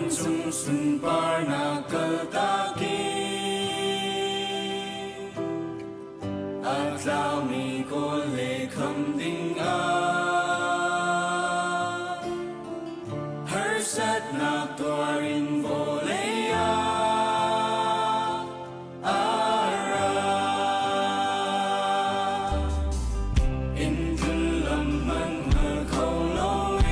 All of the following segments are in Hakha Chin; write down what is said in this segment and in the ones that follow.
Vancung sunparnak kaltak in a tlaumi kawl le kham ding ah harsatnak tuar in vawlei ah a ra. Inn tlun lam hmanh hngal kho loin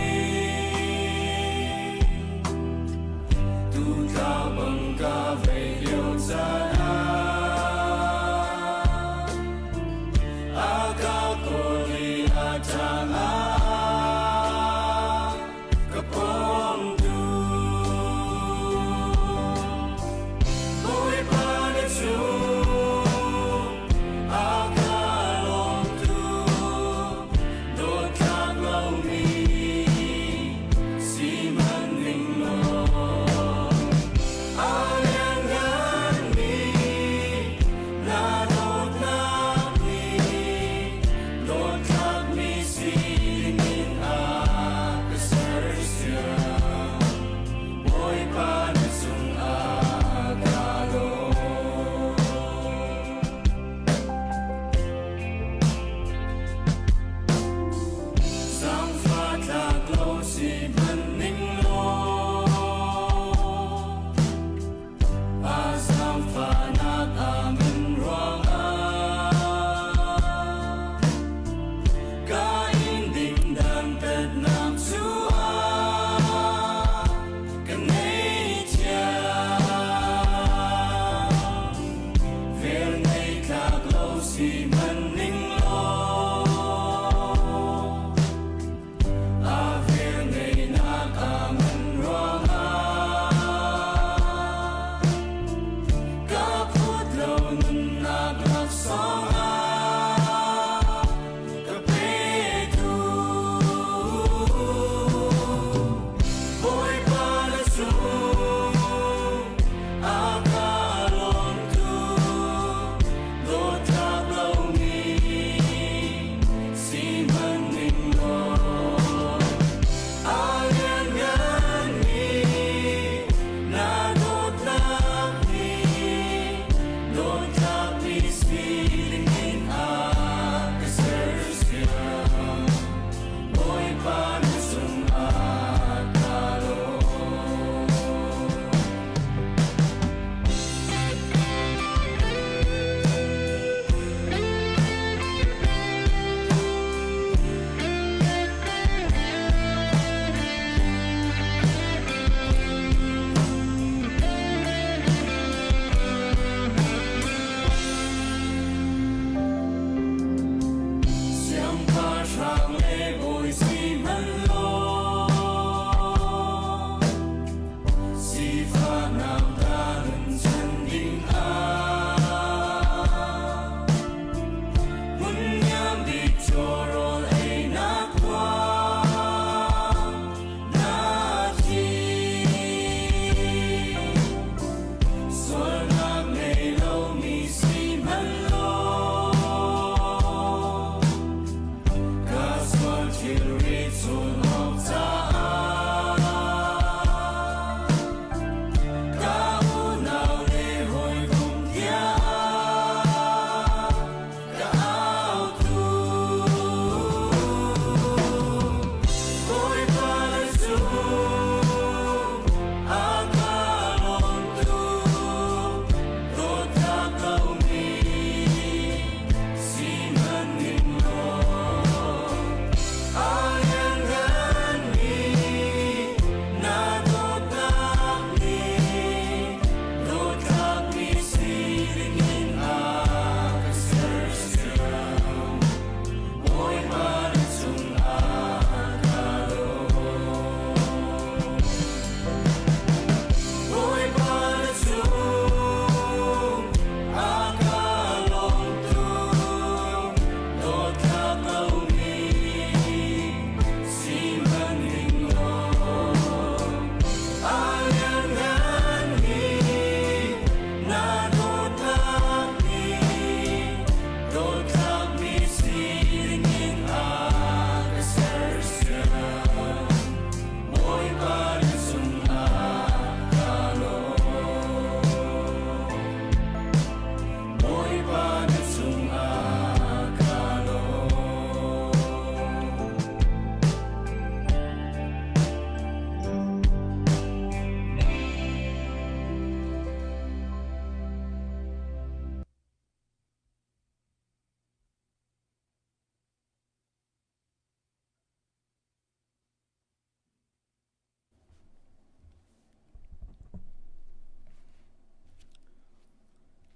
tutla bang ka vei lio caan ah a ka kawl i a ṭha.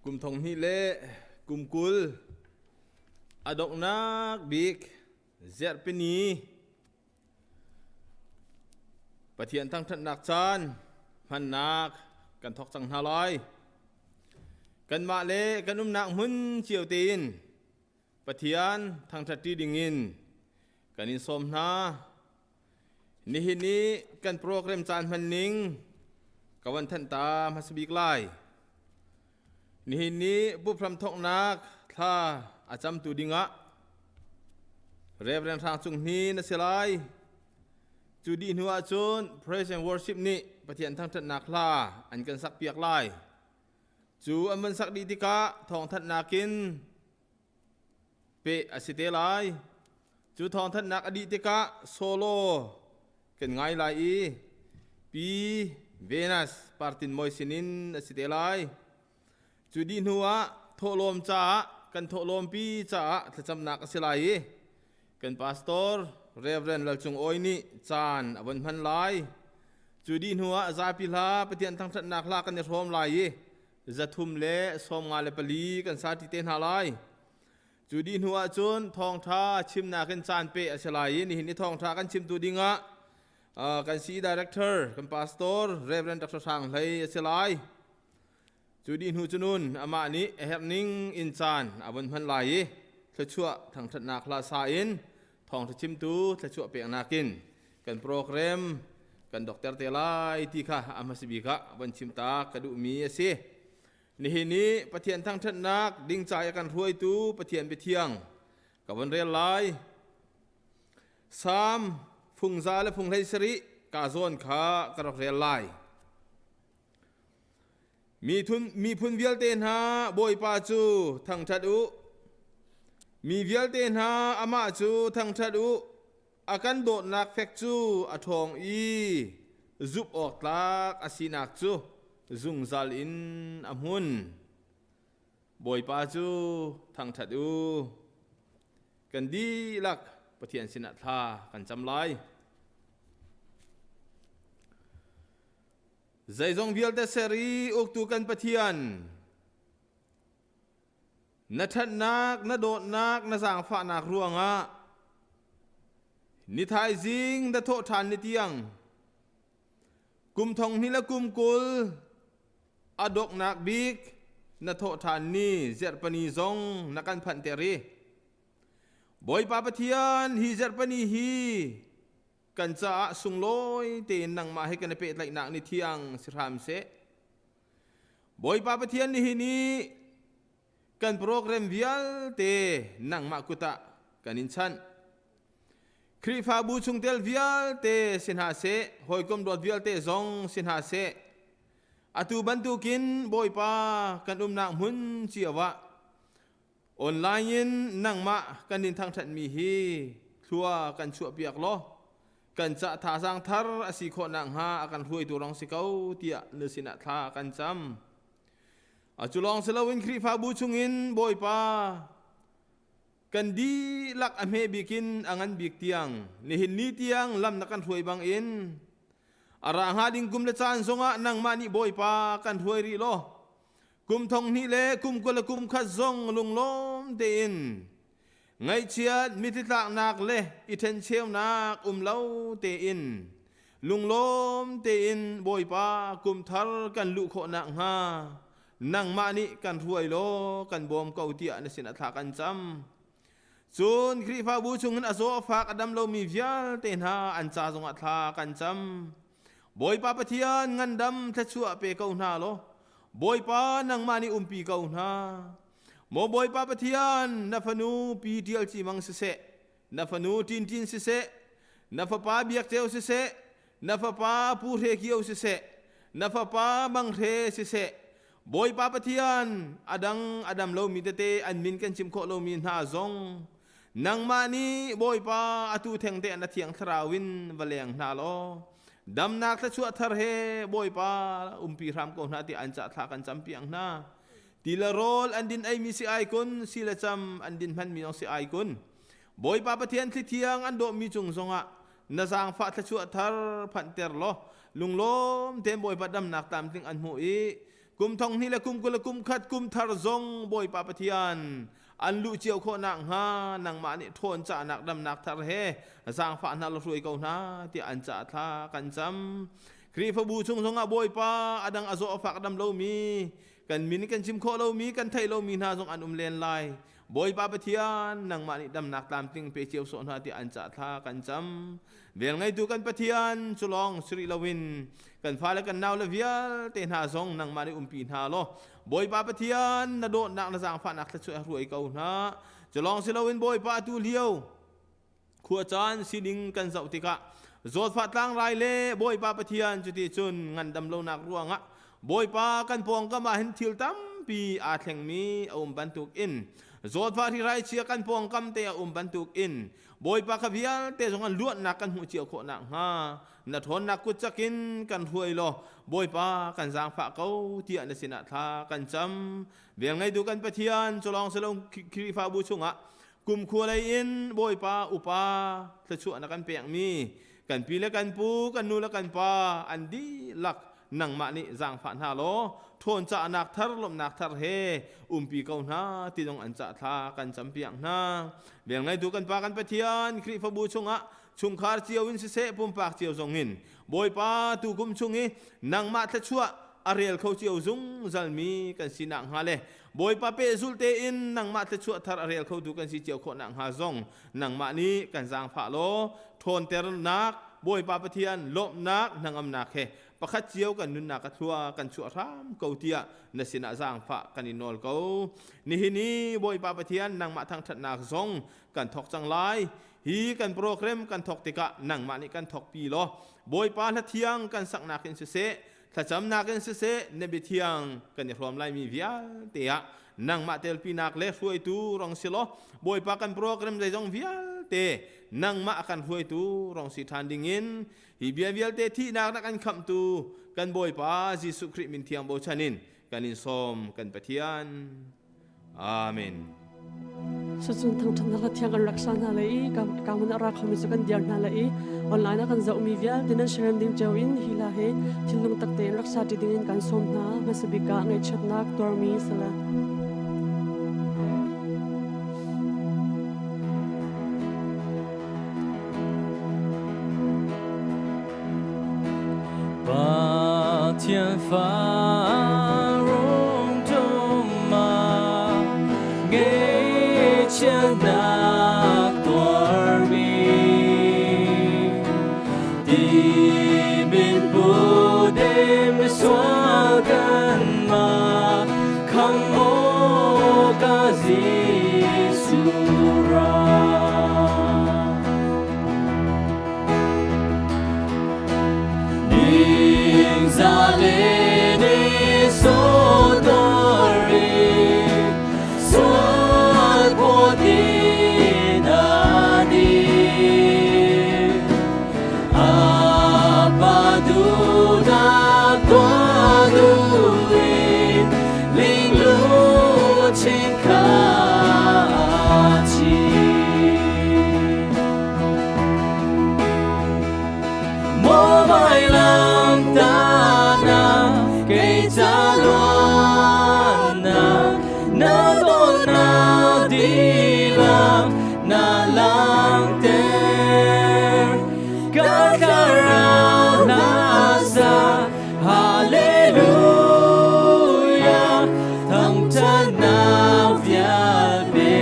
Kum thong hnih le kum 20 a donghnak bik Zarhpini Pathian thangṭhatnak caan hmannak kan thawk cang hna lai. Kanmah le kan umnak hmun cio tein Pathian thangṭhatṭi dingin kan in sawm hna. Nihin i kan program caan hman ning ka van thanh ta hmasa bik lai. Nihin ni Puphram thawknak thla a camtu dingah Reverend Hrang Cung Hni na si lai. Cu dih hnu ahcun Praise and Worship nih Pathian thangṭhatnak hla an kan sakpiak lai. Cu an van sak dih tikah thawngthanhnak in peh a si te lai. Cu thawngthanhnak a dih tikah solo kan ngai lai i Pi Venus Partin Mawi sinin a si te lai. Cu dih hnu ah thawhlawm caah kan thawhlawmpi caah thlacamnak a si lai i kan pastor Reverend Lal Cung Awi nih caan a von hman lai. Cu dih hnu ah zapi hla Pathian thangṭhatnak hla kan i hrawm lai i 354 kan sa ṭi te hna lai. Cu dih hnu ahcun thawngṭha chimnak in caan pe a si lai i nihin i thawngṭha kan chimtu dingah kan CE Director, kan Pastor Reverend Dr. Hrang Hlei a si lai. Cu dih hnu cunun amah nih a herh ning in caan a vun hman lai i thluachuah thangṭhatnak hla sa in thawngṭha chimtu thluachuah peknak in kan program kan dokter te lai ti kha a hmasa bik ah von chim ta ka duhmi a si. Nihin i Pathian thangṭhatnak ding ca i a kan hruaitu Pathian biathiang ka von rel lai. Salm fungza le fung hlei sarih ka zawn kha ka rak rel lai. Miphun vialte hna Bawipa cu thangṭhat u. Mi vialte hna amah cu thangṭhat u. A kan dawtnak fek cu a ṭhawng i zumh awk tlak a sinak cu zungzal in a hmun. Bawipa cu thangṭhat u. Kan dihlak Pathian sinah thla kan cam lai. Zeizong vialte ser i uktu kan Pathian, na ṭhatnak, na dawtnak, na zaangfahnak ruangah ni thaizing na thawh ṭhan ni tiang kum thong hnih le kum 20 a donghnak bik na thawh ṭhan ni zarhpini zong na kan phanhter i Bawipa Pathian hi zarhpini hi kan caah sunglawi tein nangmah he kan i pehtlaihnak ni thiang si hram seh. Bawipa Pathian nihin i kan program vialte nangmah kut ah kan in chanh. Khrihfabu chungtel vialte si hna seh, hawikom dawt vialte zong si hna seh, atu bantukin Bawipa kan umnak hmun cio ah Online in nangmah kan in thangṭhatmi hi thlua kan chuahpiak law kan cah thazaang thar a si khawh nakhnga a kan hruaitu rong si ko tiah na sinah thla kan cam. A cu lawng si loin Khrihfabu chungin Bawipa kan dihlak a hme bik in a ngan bik tiang nihin ni tiang lam na kan hruai bangin a ra hnga ding kum le caan zongah nangmah nih Bawipa kan hruai rih law Kum thong hnih le kum 20 le kum khat zong lunglawm tein ngaihchiat mithitlaknak le i ṭhencheunak um lo tein lunglawm tein Bawipa kum thar kan luh khawh nakhnga nangmah nih kan hruai law kan bawm ko tiah na sinah thla kan cam. Cun Khrihfabu chungin a zaw a fak a dam lomi vialte hna an ca zongah thla kan cam. Bawipa Pathian ngandam thluachuah pe ko hna law Bawipa nangmah nih umpi ko hna. Maw Bawipa Pathian, na fanu Pi Ṭial Ci Mang siseh, na fanu Ṭin Ṭin siseh, na fapa Biak Ceu siseh, na fapa Pu Hre Kio siseh, na fapa Mang Hre siseh, Bawipa Pathian, a dang a dam lomi tete an min kan chim khawh lomi hna zong nangmah nih Bawipa atu thengte na thiang thlarau in va leng hna law damnak thluachuah thar he Bawipa umpi hram ko hna tiah an cah thla kan campiak hna. Ti le rawl an din eimi si ai kun, si le cam an din hmanmi zong si ai kun. Bawipa Pathian thli thiang an dawhmi cung zongah na zaangfah thluachuah thar phanhter law lunglawm tein Bawipa damnak tlamtling an hmuh i Kum thong hnih le kum 20 le kum khat kum thar zong Bawipa Pathian an luh cio khawh nakhnga nangmah nih ṭhawn cahnak damnak thar he zaangfah hna law hruai ko hna tiah an caah thla kan cam. Khrihfabu chung zongah Bawipa a dang a zaw a fak dam lomi kan min kan chim khawh lomi kan theih lomi hna zong an um len lai. Bawipa Pathian nangmah nih damnak tlamtling pe cio sawh hna tiah an caah thla kan cam. Velngeitu kan Pathian cu lawng si rih loin kan fale kan naule vialte hna zong nangmah nih umpi hna law Bawipa Pathian na dawtnak na zaangfahnak thluachuah hruai ko hna. Cu lawng si loin Bawipa atu lio khuacaan sining kan zoh tikah zawtfah tlangrai le Bawipa Pathian cuti cun ngandam lonak ruangah Bawipa kan pawngkam ah hin thil tampi aa thlengmi a um bantuk in zawtfah hrirai chia kan pawngkam te a um bantuk in Bawipa kha vialte zong an luatnak kan hmuh cio khawh nakhnga na ṭhawnnak kut cakin kan hruai law Bawipa kan zaangfah ko tiah na sinah thla kan cam. Velngeitu kan Pathian cu lawng si lo Khrihfabu chungah kumkhua lei in Bawipa upa thluachuah na kan pekmi kan pi le kan pu kan nu le kan pa an dihlak nangmah nih zaangfah hna law ṭhawn cahnak thar lawmhnak thar he umpi ko hna ti zong an cah thla kan campiak hna. Velngeitu kan Pa kan Pathian Khrihfabu chungah chungkhar cio in siseh pumpak cio zong in Bawipa tukum chung i nangmah thluachuah a rel kho cio zungzalmi kan si nakhnga le Bawipa pehzulh tein nangmah thluachuah thar a rel khotu kan si cio khawh nakhnga zong nangmah nih kan zaangfah law ṭhawnternak Bawipa Pathian lawmhnak hnangamnak he pakhat cio kan nunnak a thlua kan chuah hram ko tiah na sinah zaangfah kan in nawl ko. Nihin i Bawipa Pathian nangmah thangṭhatnak zong kan thawk cang lai. Hi kan program kan thawk tikah nangmah nih kan thawkpi law Bawipa hla thiang kan saknak in siseh thlacamnak in siseh na biathiang kan i hrawm laimi vialte ah nangmah telpinak le hruaitu rong si law Bawipa kan program zeizong vialte nangmah a kan hruaitu rong si ṭhan dingin hi bia vialte thihnak na kan khamhtu kan Bawipa Jesuh Khrih min thiang bochan in kan in sawm kan Pathian. Amen. Cucun thangṭhatnak hla thiang kan rak sa hna lai i ka hmun a ra khomi cu kan diar hna lai i online ah kan zohmi vialte nan share ding cio in hi hla hi thinlung tak tein rak sa ṭi ding in kan sawm hna. Hmasa bik ah ngaihchiatnak tuarmi sala. Pathian fa rung tum ah ngaihchiatnak tuarmi timin pu dem sual kanmah khang awk ah Jesuh ra. Hallelujah, thangṭhatnak vialte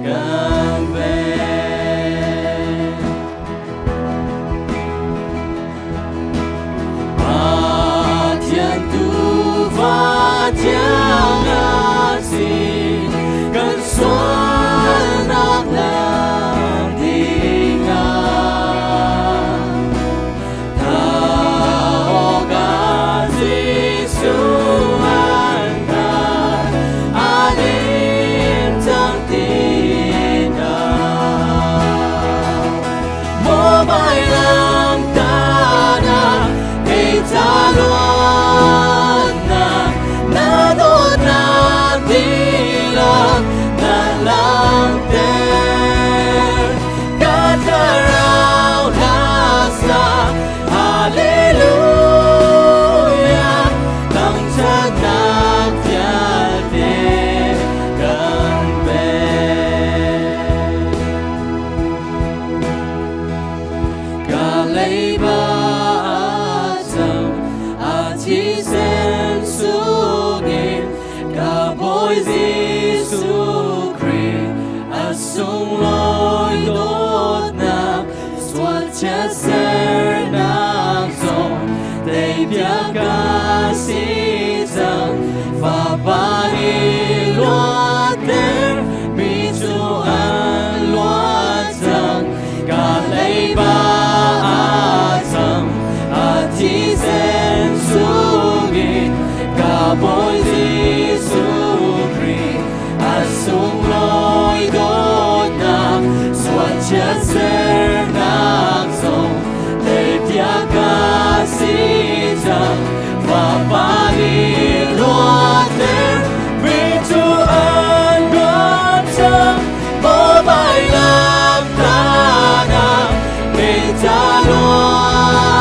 kan pek. Pathian tuufa thiang a si, kan sualnak lang dingah. Thawk ah Jesuh an khat, a lim cang tinak. Mobile lam tana kei ca luatnak na dawtnak dihlak na Kan sernak zong teipiak ka si cang. Fapa nih luatter mi cu an luat cang. Maw vailam tangah kei ca luatnak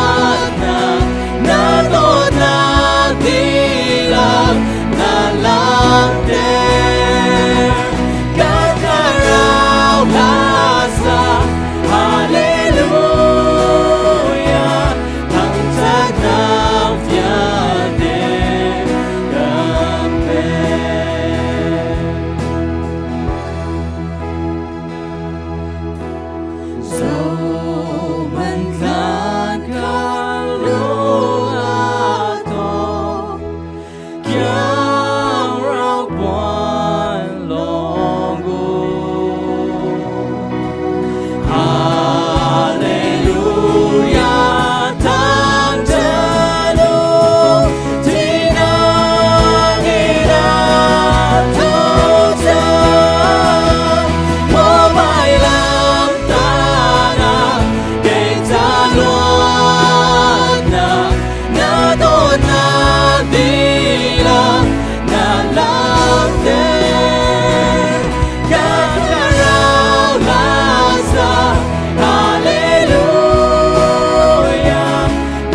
na dawtnak dihlak na langhter. Ka thlarau hla sa Hallelujah thangṭhatnak vialte kan pek. Zohhmanh tlan kan lung a tawng, kiang rau puan lawng u. Hallelujah, thangṭhat u, thihnak in a tho cang. Maw vailam tangah kei ca luatnak na dawtnak dihlak na langhter. Ka thlarau hla sa Hallelujah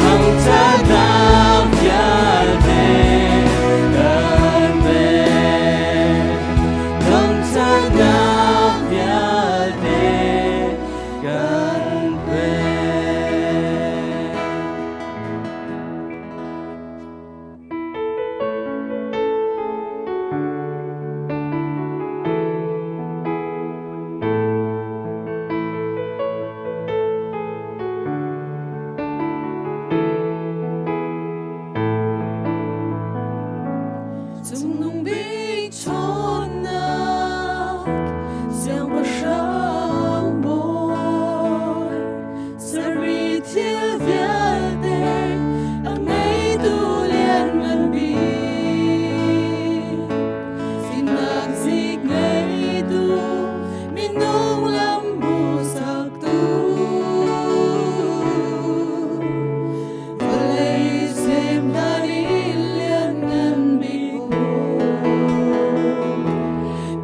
thangṭhatnak vialte kan pek. Thangṭhatnak vialte kan pek. Cungnung bik ṭhawnnak siangpahrang bawi sermi thil vialte a ngeitu lianngan bik fimnak zik ngeitu minung lam hmuhsaktu vawlei semnak in lianngan bik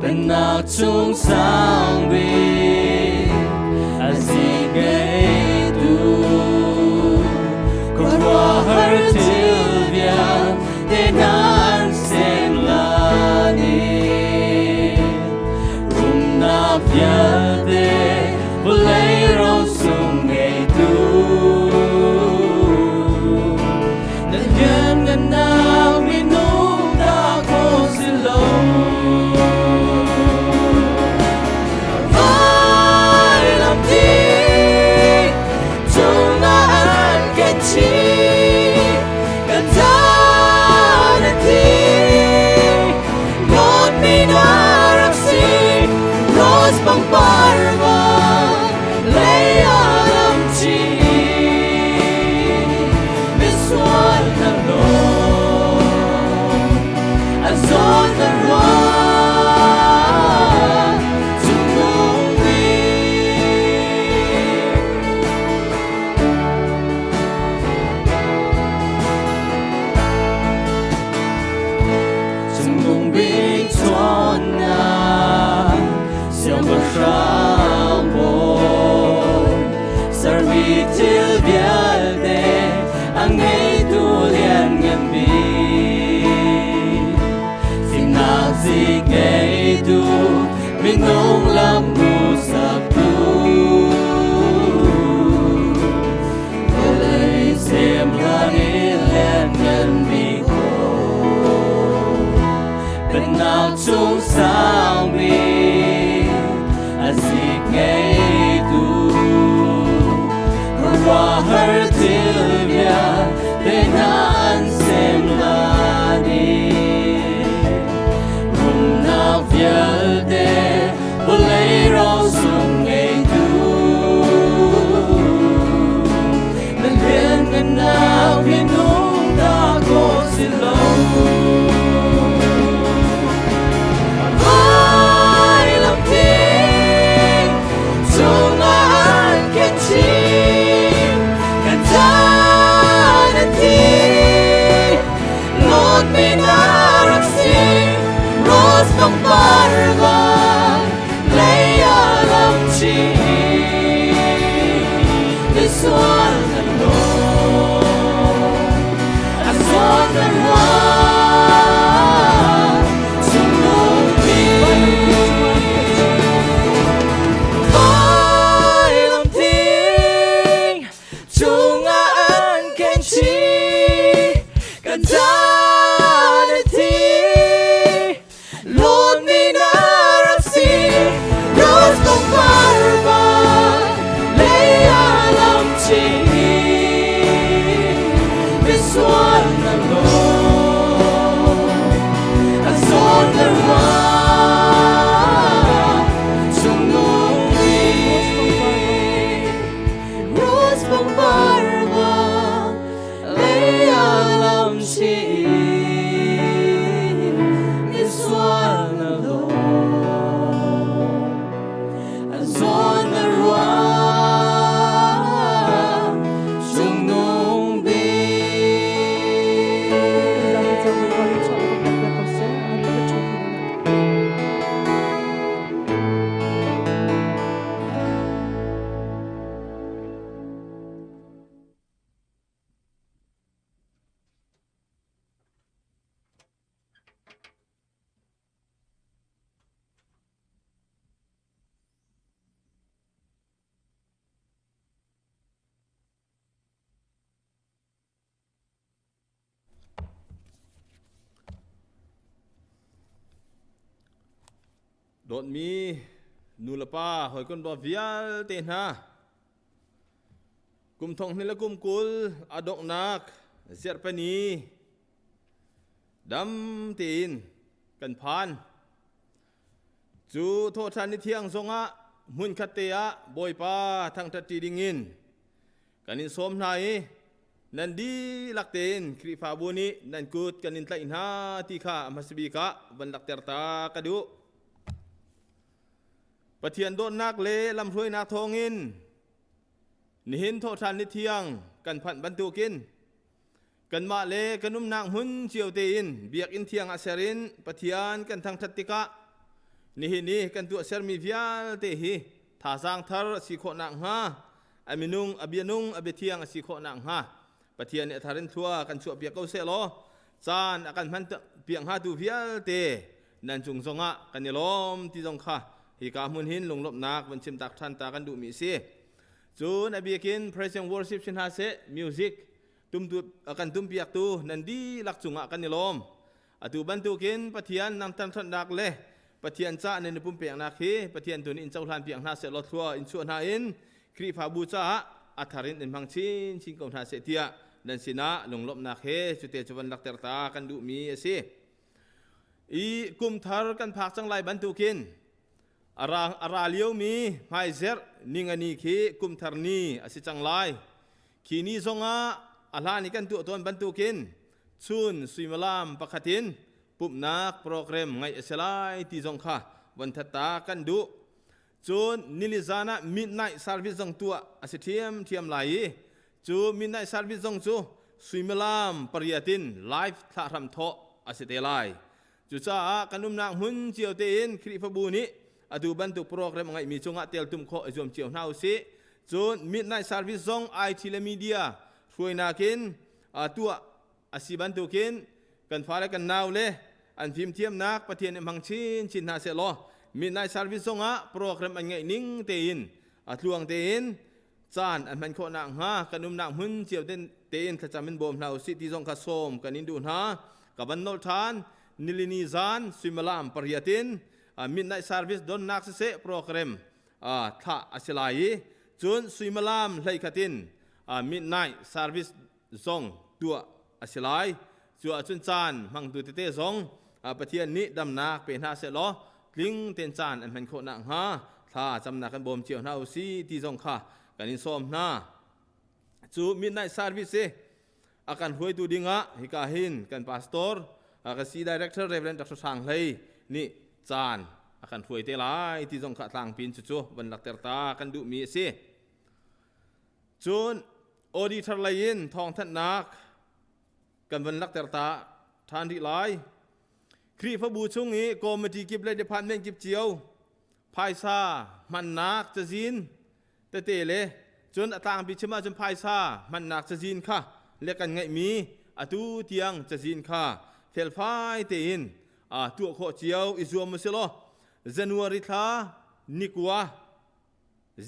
Pennak chung sang bik a zik ngeitu khuaruahhar thil vialte nan sem lan i rumnak vialte vawlei rosung ngeitu na lianngannak minung ta kho si lo. Vailam ding cungah an kan chih, kan caan a thi. Dawtmi na rak si, rose pangpar bang lei ah lam chih. Misual na lawm, a zawn na ruah, cungnung bik. Cungnung bik ṭhawnnak siangpahrang bawi sermi thil vialte a ngeitu lianngan bik fimnak zik ngeitu minung lam hmuhsaktu vawlei semhlan in lianngan bik pennak chung sang bik a zik ngeitu khuaruahhar thil vialte hna an sem lan i rumnak vialte vawlei Dawtmi nulepa hawikom dawt vialte hna, kum thong hnih le kum 20 a donghnak zerhpani dam tein kan phan. Cu thawhṭhan ni thiang zongah hmunkhat te ah Bawipa thangṭhat ṭi dingin kan in sawm hna i nan dihlak tein Khrihfabu nih nan kut kan in tlaih hna ti kha a hmasa bik ah van lakter ta ka duh. Pathian dawtnak le lamhruainak thawngin nihin thawhṭhan ni thiang kan phanh bantukin kanmah le kan umnak hmun cio tein biakinn thiang ah ser in Pathian kan thangṭhat tikah nihin i kan tuahsermi vialte hi thazaang thar a si khawh nakhnga a minung a bianung a biathiang a si khawh nakhnga Pathian nih a thar in thlua kan chuahpiak ko seh law caan a kan hman piak hngatu vialte nan cung zongah kan i lawm ti zong kha hika hmun hin lunglawmhnak van chim tak ṭhan ta kan duhmi a si. Cun a biakin praise and worship si hna seh music tumtu a kan tumpiaktu nan dihlak cungah kan i lawm. Atu bantukin Pathian nang ṭanṭhannak le Pathian ca nan i pumpeknak hi Pathian tu nih in cohlan piak hna seh law thlua in chuah hna in Khrihfabu caah a thar in in hmang chinchin ko hna seh tiah nan sinah lunglawmhnak he cute cu van lakter ta kan duhmi a si. I kum thar kan phak cang lai bantukin a ra liomi hmaizerh ningani khi kum thar ni a si cang lai. Khi ni zongah a hlan i kan tuah tawn bantukin chun suimilam pakhat in pumhnak program ngaih a si lai ti zong kha von that ta kan duh. Cun nili zan ah midnight service zong tuah a si ṭhiamṭhiam lai i cu midnight service zong cu suimilam pariat in live thlah hram thawh a si te lai. Cucaah kan umnak hmun cio tein Khrihfabu nih atu bantuk program a ngeihmi cungah teltum khawh i zuam cio hna usih. Cun midnight service zong IT le media hruainak in tuah a si bantukin kan fale kan nau le an fimthiamnak Pathian nih hmang chinchin hna seh law midnight service zongah program an ngeih ning tein a tluang tein caan an hman khawh nakhnga kan umnak hmun cio tein thlacam in bawm hna usih ti zong kha sawm kan in duh hna. Ka van nolh ṭhan nilini zan suimilam pariat in midnight service donnak siseh program thlah a si lai i cun suimilam 11 in midnight service zong tuah a si lai. Cu ahcun caan hmangtu tete zong Pathian nih damnak pe hna seh law tling tein caan an hman khawh nakhnga thla camnak kan bawm cio hna u si ti zong kha kan in sawm hna. Cu midnight service hi a kan hruaitu dingah hika hin kan pastor ka si director Reverend Dr. Sang Hlei nih caan a kan hruai te lai ti zong kha tlangpin cucu van lakter ta kan duhmi a si. Cun auditor lei in thawngthanhnak kan van lakter ta ṭhan rih lai. Khrihfabu chung i committee kip le department kip cio phaisa hmannak cazin tete le cun a tlangpi chim ahcun phaisa hmannak cazin kha le kan ngeihmi atu tiang cazin kha felfai tein tuah khawh cio i zuam u si law January thla nikua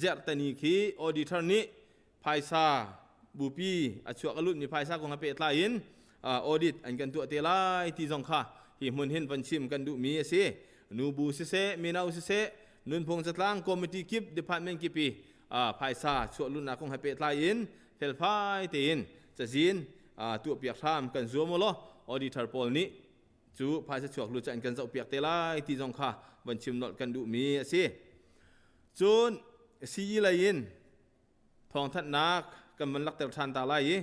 Zerhtani khi auditor nih phaisa bupi a chuak a lutmi phaisa kong he pehtlai in audit an kan tuah te lai ti zong kha hi hmun hin van chim kan duhmi a si. Nubu siseh, mino siseh, nunphung catlang committee kip, department kip i phaisa chuah lutnak kong he pehtlai in felfai tein cazin tuahpiak hram kan zuam u law auditor pawl nih cu phaisa chuak lu cu an kan zohpiak te lai ti zong kha van chim nolh kan duhmi a si. Cun sii lei in thawngthanhnak kan van lakter ṭhan ta lai i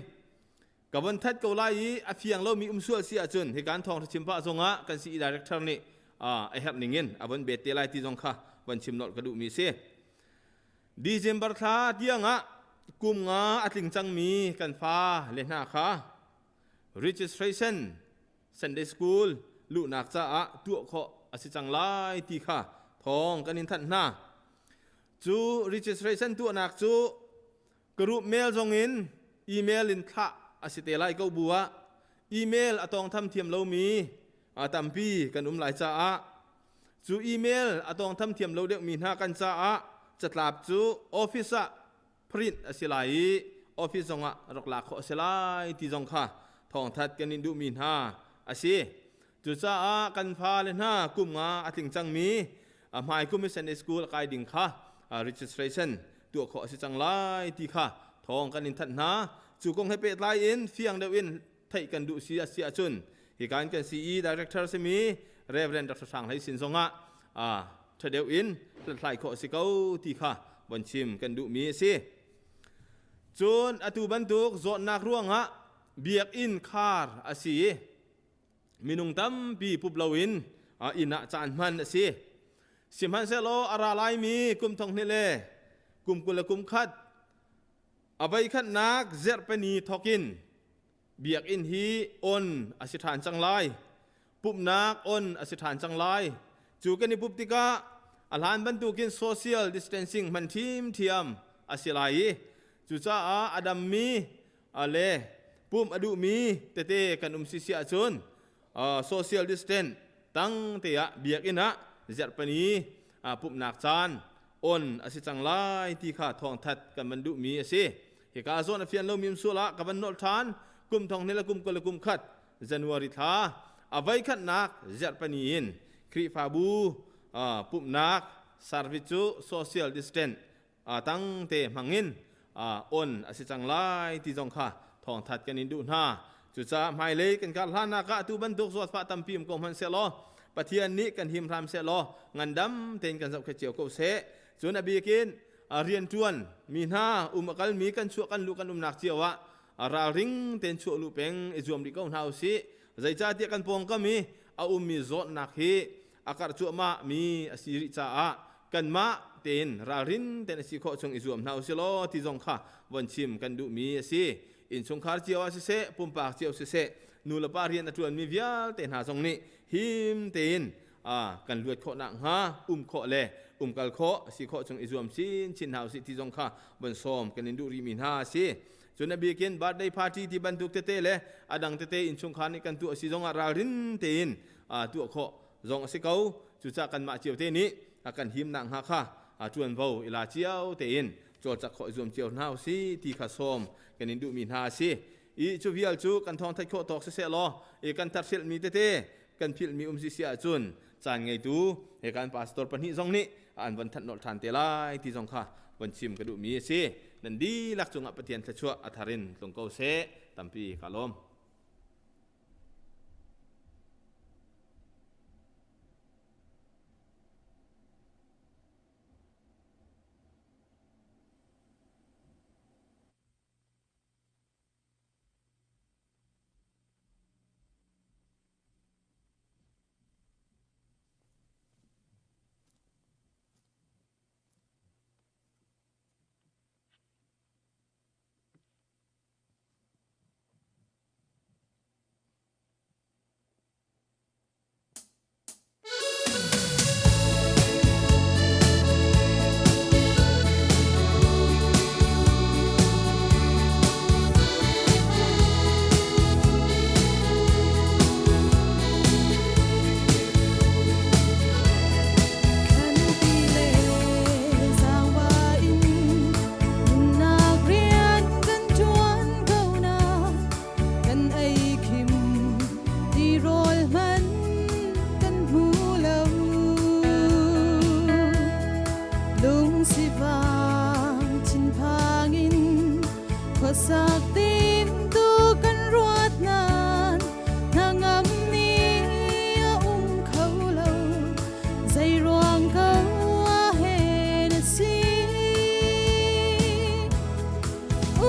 ka von that ko lai i a fiang lomi um sual si ahcun hikan thawngṭha chim pah zongah kan sii director nih a herh ning in a von bet te lai ti zong kha van chim nolh ka duhmi a si. December thla tiangah kum nga a tling cangmi kan fa le hna kha registration Sunday School luhnak caah tuah khawh a si cang lai ti kha thawng kan in thanh hna. Cu registration tuahnak cu group mail zong in email in thlah a si te lai ko bu ah email a tawngtham thiam lomi a tampi kan um lai caah cu email a tawngtham thiam lo deuhmi hna kan caah catlap cu office ah print a si lai i office zongah rak lak khawh a si lai ti zong kha thawngthat kan in duhmi hna a si. Cucaah kan fale hna kum nga a tling cangmi Hmai kum i Sunday School kai ding kha registration tuah khawh a si cang lai ti kha thawng kan in thanh hna. Cu kong he pehtlai in fiang deuh in theih kan duh si a si ahcun hika in kan CE director simi Reverend Dr. Hrang Hlei sin zongah ṭha deuh in hlathlai khawh a si ko ti kha von chim kan duhmi a si. Cun atu bantuk zawtnak ruangah biakinn khar a si i minung tampi pup loin inn ah caan hman a si. Sihmanhsehlaw a ra laimi kum thong hnih le kum 20 le kum khat a voikhatnak zerhpani thawkin biakinn hi on a si ṭhan cang lai. Pumhnak on a si ṭhan cang lai. Cu kan i pup tikah a hlan bantukin social distancing hman ṭhiamṭhiam a si lai i cucaah a dammi le pumh a duhmi tete kan um si si ahcun social distance tang te ah biakinn ah zerhpani pumhnak caan on a si cang lai ti kha thawngthat kan van duhmi a si. Hika zawn a fian lomi um sual ah ka van nolh ṭhan. Kum thong hnih le kum 20 le kum khat January thla a voikhatnak zerhpani in Khrihfabu pumhnak service cu social distance tang te hmangin on a si cang lai ti zong kha thawngthat kan in duh hna. Cucaah hmailei kan kar hlannak ah atu bantuk zawtfah tampi um ko hmanh sehlaw Pathian nih kan him hram sehlaw ngandam tein kan zohkhet cio ko seh. Cun a bikin rianṭuan mi hna um a kalmi kan chuah kan luh kan umnak cio ah ralring tein chuah luh peng i zuam rih ko hna usih. Zeicahtiah kan pawngkam i a ummi zawtnak hi a karh cuahmah mi a si rih caah kanmah tein ralrin tein a si khawh chung i zuam hna usih law ti zong kha von chim kan duhmi a si. Innchungkhar cio ah siseh, pumpak cio siseh, nu le pa rian a ṭuanmi vialte hna zong nih him tein kan luat khawh nakhnga um khawh le umkal khawh si khawh chung i zuam chinchin hna usih ti zong kha von sawm kan in duh rihmi hna a si. Cun a bikin birthday party ti bantuk tete le a dang tete innchungkhar nih kan tuah si zongah ralrin tein tuah khawh zong a si ko. Cucaah kanmah cio te nih kan him nakhnga kha ṭuanvo i la cio tein cawlcak khawh i zuam cio hna usih ti kha sawm kan in duhmi hna a si. I cu vial cu kan thawng theih khawh tawk siseh law i kan tarhrilhmi tete kan philhmi um si si ahcun caan ngeitu he kan pastor pahnih zong nih an von thanh nolh ṭhan te lai ti zong kha von chim ka duhmi a si. Nan dihlak cungah Pathian thluachuah a thar in tlung ko seh. Tampi ka lawm. Kan ti le zaangba in nunnak rian kan ṭuan ko na kan ei khim tirawl hman kan hmu lo. Lungsivang thinphang in khuasak tintu kan ruat nain hnangam ni a um kho lo. Zeiruang ko ah hen a si?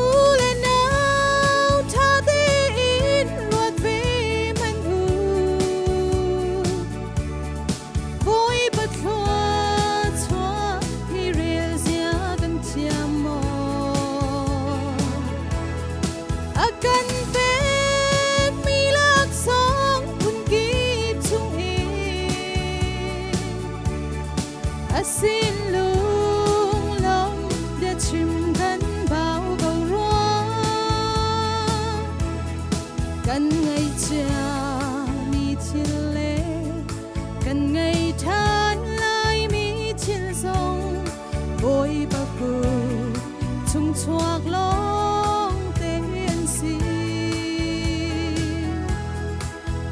U le nau ṭha tein ruat ve hmanh u. Bawipa thluachuah hi rel zia kan thiam maw? A kan pekmi laksawng phunkip chung in a sin lunglawm biachim kan bau ko rua. Kan ngaihchiami thil le kan ngei ṭhan laimi thil zong Bawipa kut chung chuak lawng te an si.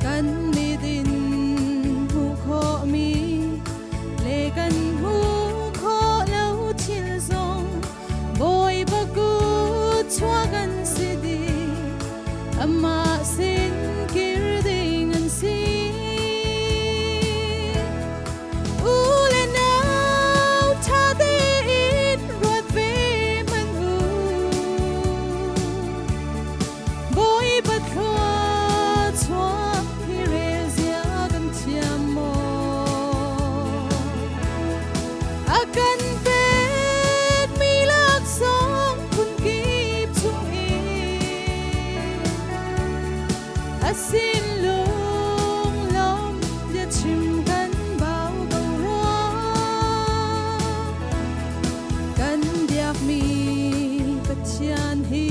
Kan mit in hmuh khawhmi le kan A kan pekmi laksawng phunkip chung in a sin lunglawm biachim kan bau ko rua. Kan biakmi Pathian hi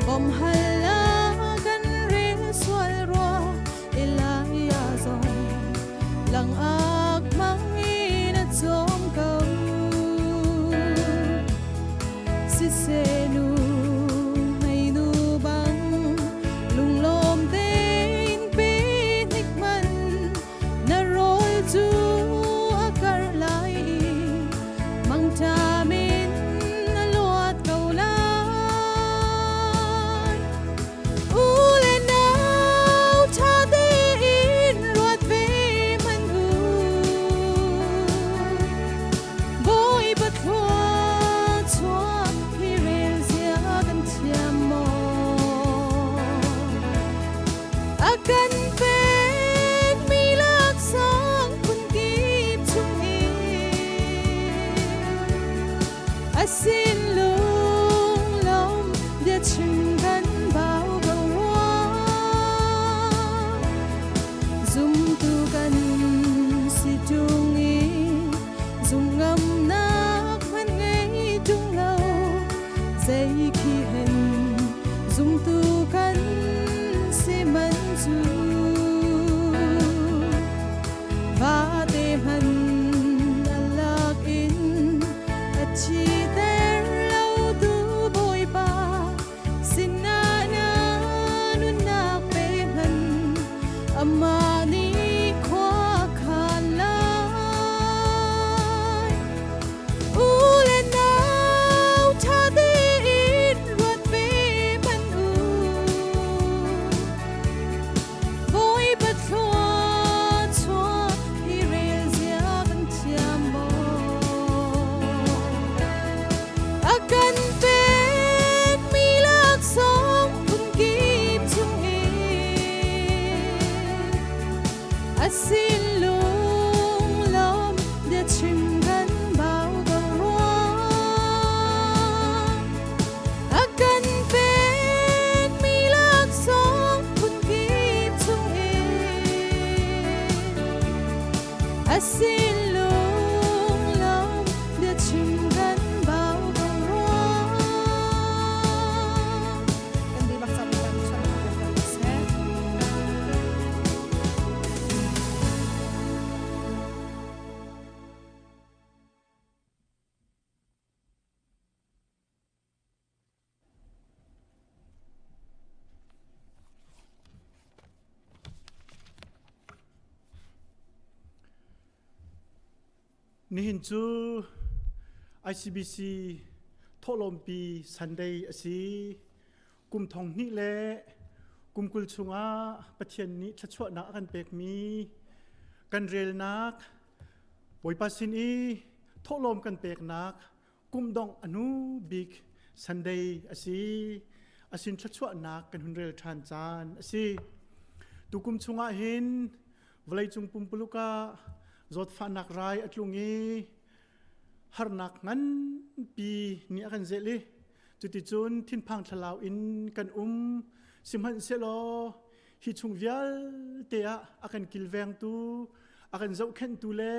bawmhal ah kan rel sual rua. Elijah zong langak mangin a cawm ko. Siseh nu hmeinu bang lunglawm tein pe hnik man na rawl cu a karh lai i mangṭam in na luat ko lai. U le nau ṭha tein ruat ve hmanh u. Bawipa thlua chuah hi rel zia kan thiam maw? A kan pekmi laksawng phunkip chung in a sin lunglawm biachim kan bau ko rua. Zumtu kan si ṭung i zumngamnak hmanh ngei ṭung lo zei khi hen zumtu kan si man cu vate hmanh a lak in a thiter lo tu Bawipa sinah na nunnak pe hmanh amah nih khua khan lai. U le nau ṭha tein ruat ve hmanh u. Bawipa thlua chuah hi rel zia kan thiam maw? A kan pekmi laksawng phunkip chung in a sin lunglawm biachim kan bau ko rua. A kan pekmi laksawng phunkip chung in a sin lunglawm biachim kan bau ko rua. Kan dihlak cam kan chuah kan seh. Nihin cu ICBC thawhlawmpi Sunday a si. Kum thong hnih le kum 20 chungah Pathian nih thluachuahnak a kan pekmi kan relnak Bawipa sin i thawhlawm kan peknak kum dongh a hnu bik Sunday a si. A sin thluachuahnak kan hun rel ṭhan caan a si. Tukum chungah hin vawleicung pumpuluk ah zawtfahnak rai a tlung i harnak nganpi nih a kan zelh i cuticun thinphang thlalau in kan um. Sihmanhsehlaw hi chung vialte ah a kan kilvengtu, a kan zohkhenhtu le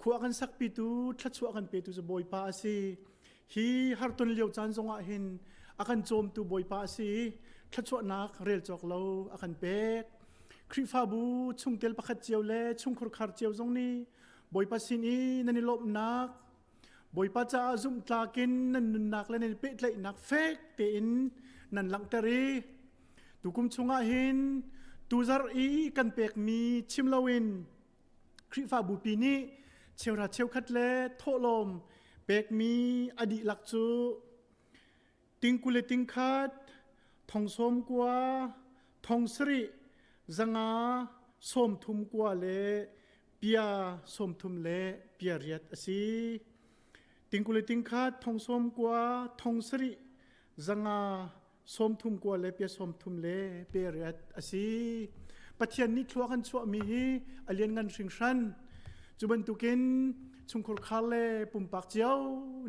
khua a kan sakpitu, thluachuah a kan petu cu Bawipa a si. Hi harton lio caan zongah hin a kan cawmtu Bawipa a si i thluachuahnak rel cawk lo a kan pek. Khrihfabu chungtel pakhat cio le chungkhur khar cio zong nih Bawipa sin i nan i lawmhnak, Bawipa caah zumhtlak in nan nunnak le nan i pehtlaihnak fek tein nan langhter i tukum chungah hin tuzarh i kan pekmi chim loin Khrihfabu pi nih cheuhra cheukhat le thawhlawm pekmi a dihlak cu tingkul le tingkhat, thong sawm kua, thong sarih, 500 39 le pia 30 le pia riat a si. Tingkul le tingkhat, thong sawm kua, thong sarih, 500 39 le pia 30 le pe riat a si. Pathian nih thlua kan chuahmi hi a lianngan hringhran. Cu bantukin chungkhur khar le pumpak cio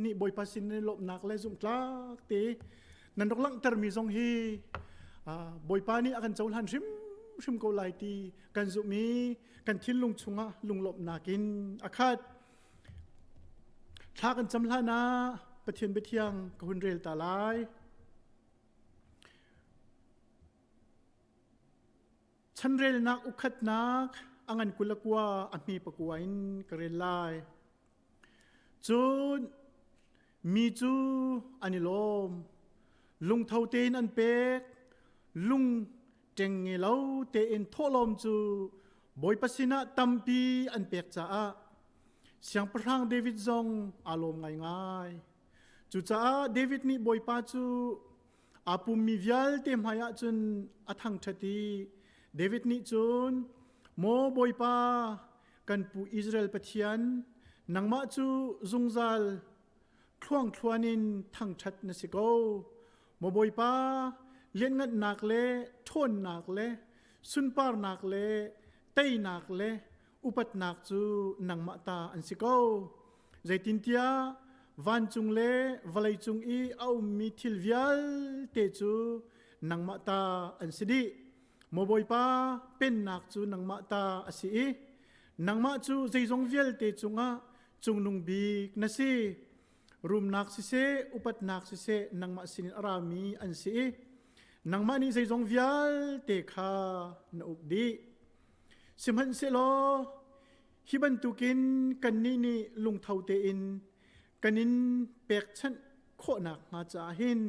nih Bawipa sin in lawmhnak le zumhtlak te nan rak langhtermi zong hi Bawipa nih a kan cohlan hrimhrim ko lai ti kan zumh i kan thinlung chungah lunglawmhnak in a khat. Thla kan cam hlan ah Pathian biathiang ka hun rel ta lai. Chanrelnak ukhatnak a ngan 29 a hme pakua in ka rel lai. Cun mi cu an i lawm, lungtho tein an pek, lung ṭengnge lo tein thawhlawm cu Bawipa sinah tampi an pek caah Siangpahrang David zong aa lawm ngaingai. Cucaah David nih Bawipa cu aa pummi vialte hmaiah cun a thangṭhat i David nih cun, Maw Bawipa, kan pu Israel Pathian, nangmah cu zungzal thluangthluan in thangṭhat na si ko. Maw Bawipa, lianhngannak le ṭhawnnak le sunparnak le teinak le upatnak cu nangmah ta an si ko. Zeitintiah vancung le vawleicung i a ummi thil vialte cu nangmah ta an si dih. Maw Bawipa, pennak cu nangmah ta a si i nangmah cu zeizong vialte cungah cungnung bik na si. Rumnak siseh, upatnak siseh, nangmah sinin a rami an si i nangmah nih zeizong vialte kha na uk dih. Sihmanhsehlaw hi bantukin kannih nih lungtho tein kan in pekchanh khawhnak hnga caah hin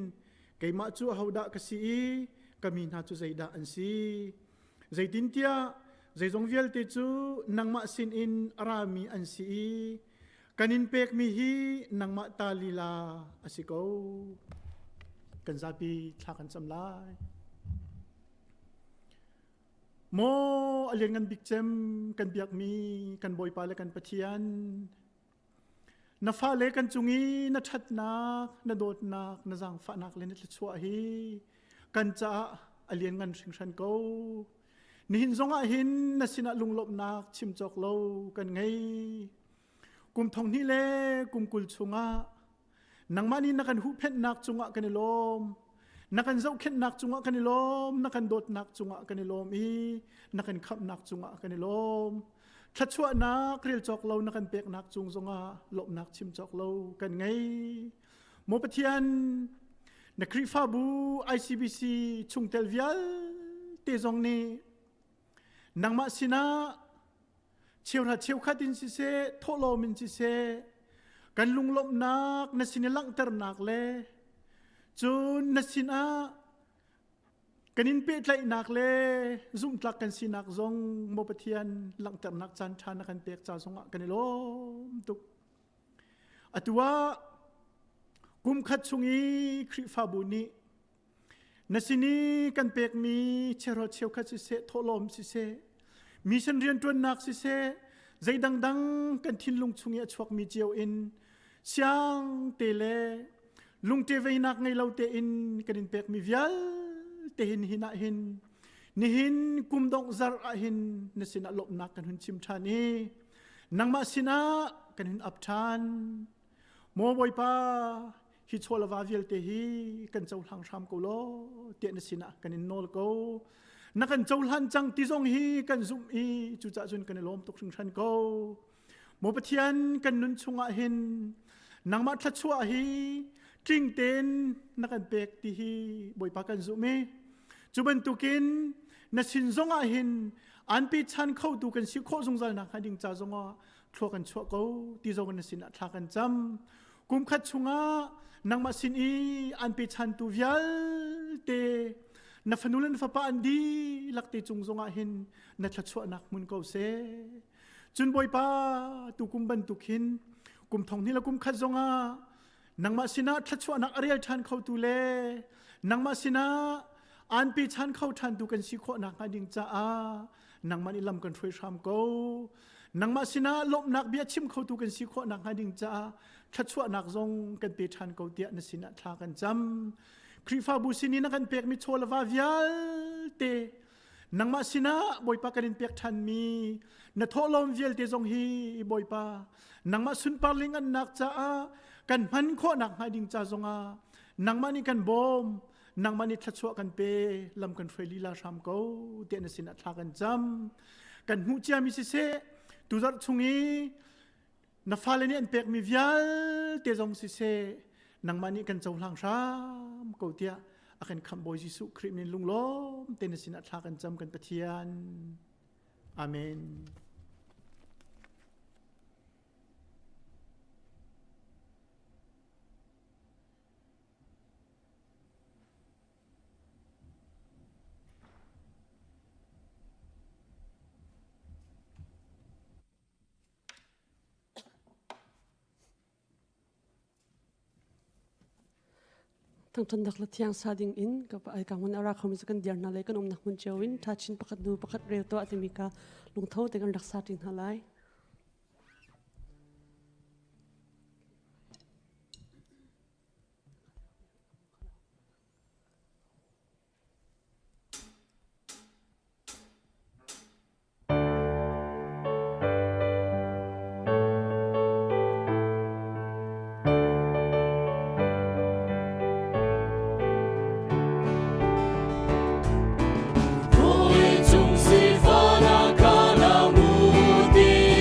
keimah cu ahodah ka si i ka mi hna cu zeidah an si? Zeitintiah zeizong vialte cu nangmah sinin a rami an si i kan in pekmi hi nangmah ta lila a si ko. Kan zapi thla kan cam lai. Maw a lianngan bik cem kan biakmi kan Bawipa le kan Pathian, na fale kan cung i na ṭhatnak, na dawtnak, na zaangfahnak le na thluachuah hi kan caah a lianngan hringhran ko. Nihin zongah hin na sinah lunglawmhnak chim cawk lo kan ngei. Kum thong hnih le kum 20 chungah nangmah nih na kan huhphenhnak cungah kan i lawm. Na kan zohkhenhnak cungah kan i lawm, na kan dawtnak cungah kan i lawm i na kan khamhnak cungah kan i lawm. Thluachuahnak rel cawk lo na kan peknak cung zongah lawmhnak chim cawk lo kan ngei. Maw Pathian, na Khrihfabu ICBC chungtel vialte zong nih nangmah sinah cheuhra cheukhat in siseh thawhlawm in siseh kan lunglawmhnak na sin i langhternak le cun na sinah kan in pehtlaihnak le zumhtlak kan sinak zong maw Pathian langhternak caan ṭha na kan pek ca zongah kan i lawm tuk. Atu ah kum khat chung i Khrihfabu nih Na sin i kan pekmi cheuhra cheukhat siseh, thawhlawm siseh, mission rianṭuannak siseh, zei dangdang kan thinlung chung i a chuakmi cio in siang te le lungṭe veinak ngei lo tein kan in pekmi vialte hin hin ah hin nihin kum dongh zarh ah hin na sinah lawmhnak kan hun chim ṭhan i nangmah sinah kan hun ap ṭhan. Maw Bawipa, hi chaw le va vialte hi kan cohlang hram ko law tiah na sinah kan in nawl ko. Na kan cohlan cang ti zong hi kan zumh i cucaah cun kan i lawm tuk hringhran ko. Maw Pathian kan nun chungah hin nangmah thluachuah hi tling tein na kan pek ti hi Bawipa kan zumh i cu bantukin na sin zongah hin an pechan khotu kan si khawh zungzal nakhnga ding ca zongah thlua kan chuah ko ti zong na sinah thla kan cam kum khat chungah nangmah sin i an pechantu vialte na fanu le na fapa an dihlak te cung zongah hin na thluachuahnak hmun ko seh cun bawipa tu kum bantuk hin kum thong hnih le kum khat zongah nangmah sinah thluachuahnak a rel ṭhan khotu le nangmah sinah aan pechan kho ṭhantu kan si khawh nakhnga ding caah nangmah nih lam kan hruai hram ko nangmah sinah lawmhnak bia chim khotu kan si khawh nakhnga ding caah thluachuahnak zong kan pe ṭhan ko tiah na sinah thla kan cam Khrihfabu sin in na kan pekmi chaw le va vialte. Nangmah sinah Bawipa kan in pek ṭhanmi na thawhlawm vialte zong hi Bawipa nangmah sunpar lingannak caah kan hman khawhnak hnga ding ca zongah nangmah nih kan bawm nangmah nih thluachuah kan pe lam kan hruai lila hram ko tiah na sinah thla kan cam kan hmuh ciami siseh tuzarh chung i na fale nih an pekmi vialte zong siseh nangmah nih kan cohlang hram ko tiah a kan khamh Bawi Jesuh Khrih min lunglawm te na sinah thla kan cam kan Pathian Amen. Thangṭhannak le thiang sa ding in ka ai ka hmun ara khomi cu kan dir hna lai kan umnak hmun cio in ṭha chin pakhat hnu pakhat rel tuah timi ka lungtho te kan rak sa ṭi hna lai. Vawleicung sifahnak kha na hmu ti.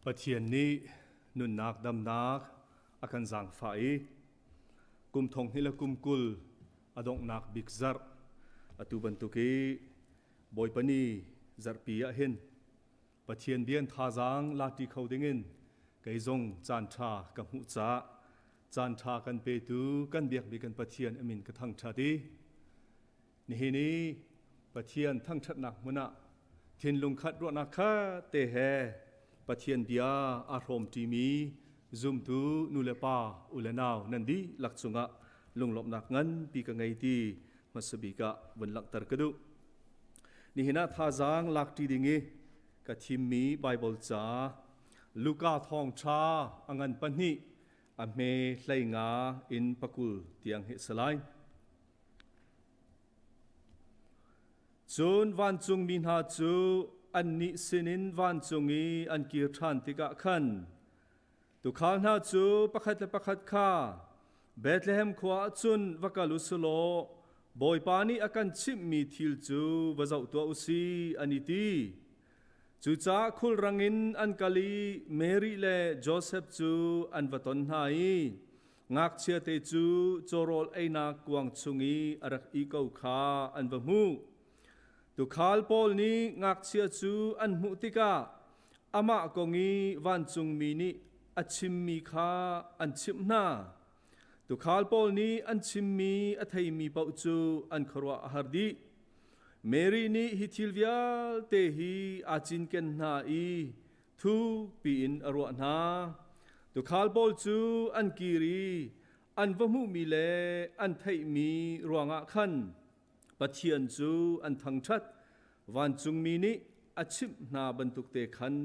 Pathian nih nunnak damnak a kan zaangfah i kum thong hnih le kum 20 a donghnak bik zarh atu bantuk i Bawipa ni zarhpi ah hin Pathian bian thazaang lati kho dingin kei zong caan ṭha ka hmuh caah caan ṭha kan petu kan biakmi kan Pathian amin ka thangṭhat i Nihin i Pathian thangṭhatnak hmun ah thinlung khat ruahnak khat te he Pathian bia aa hrawmṭimi zumtu nu le pa u le nau nan dihlak cungah lunglawmhnak nganpi ka ngei ti hmasa bik ah vun langhter ka duh. Nihin ah thazaang lakṭi ding i ka thimmi Baibal ca Luka thawngṭha a ngan pahnih a hme 15 in 20 tiang hi a si lai. Cun vancungmi hna cu annih sinin vancung i an kir ṭhan tikah khan tuukhal hna cu pakhat le pakhat kha Bethlehem khua ah cun va kal u sih law Bawipa nih a kan chimhmi thil cu va zoh tuah u sih, an i ti. Cucaah khulrang in an kal i Mary le Josef cu an va ton hna i Ngakchiate cu cawrawl einak kuang chung i a rak ih ko kha an va hmuh. Tuukhal pawl nih ngakchia cu an hmuh tikah amah kong i vancungmi nih a chimmi kha an chimh hna. Tuukhal pawl nih an chimmi a theimi paoh cu an khuaruah a har dih. Mary nih hi thil vialte hi aa cinken hna i thukpi in a ruah hna. Tuukhal pawl cu an kir i an va hmuhmi le an theihmi ruangah khan Pathian cu an thangṭhat. Vancungmi nih a chimh hna bantuk te khan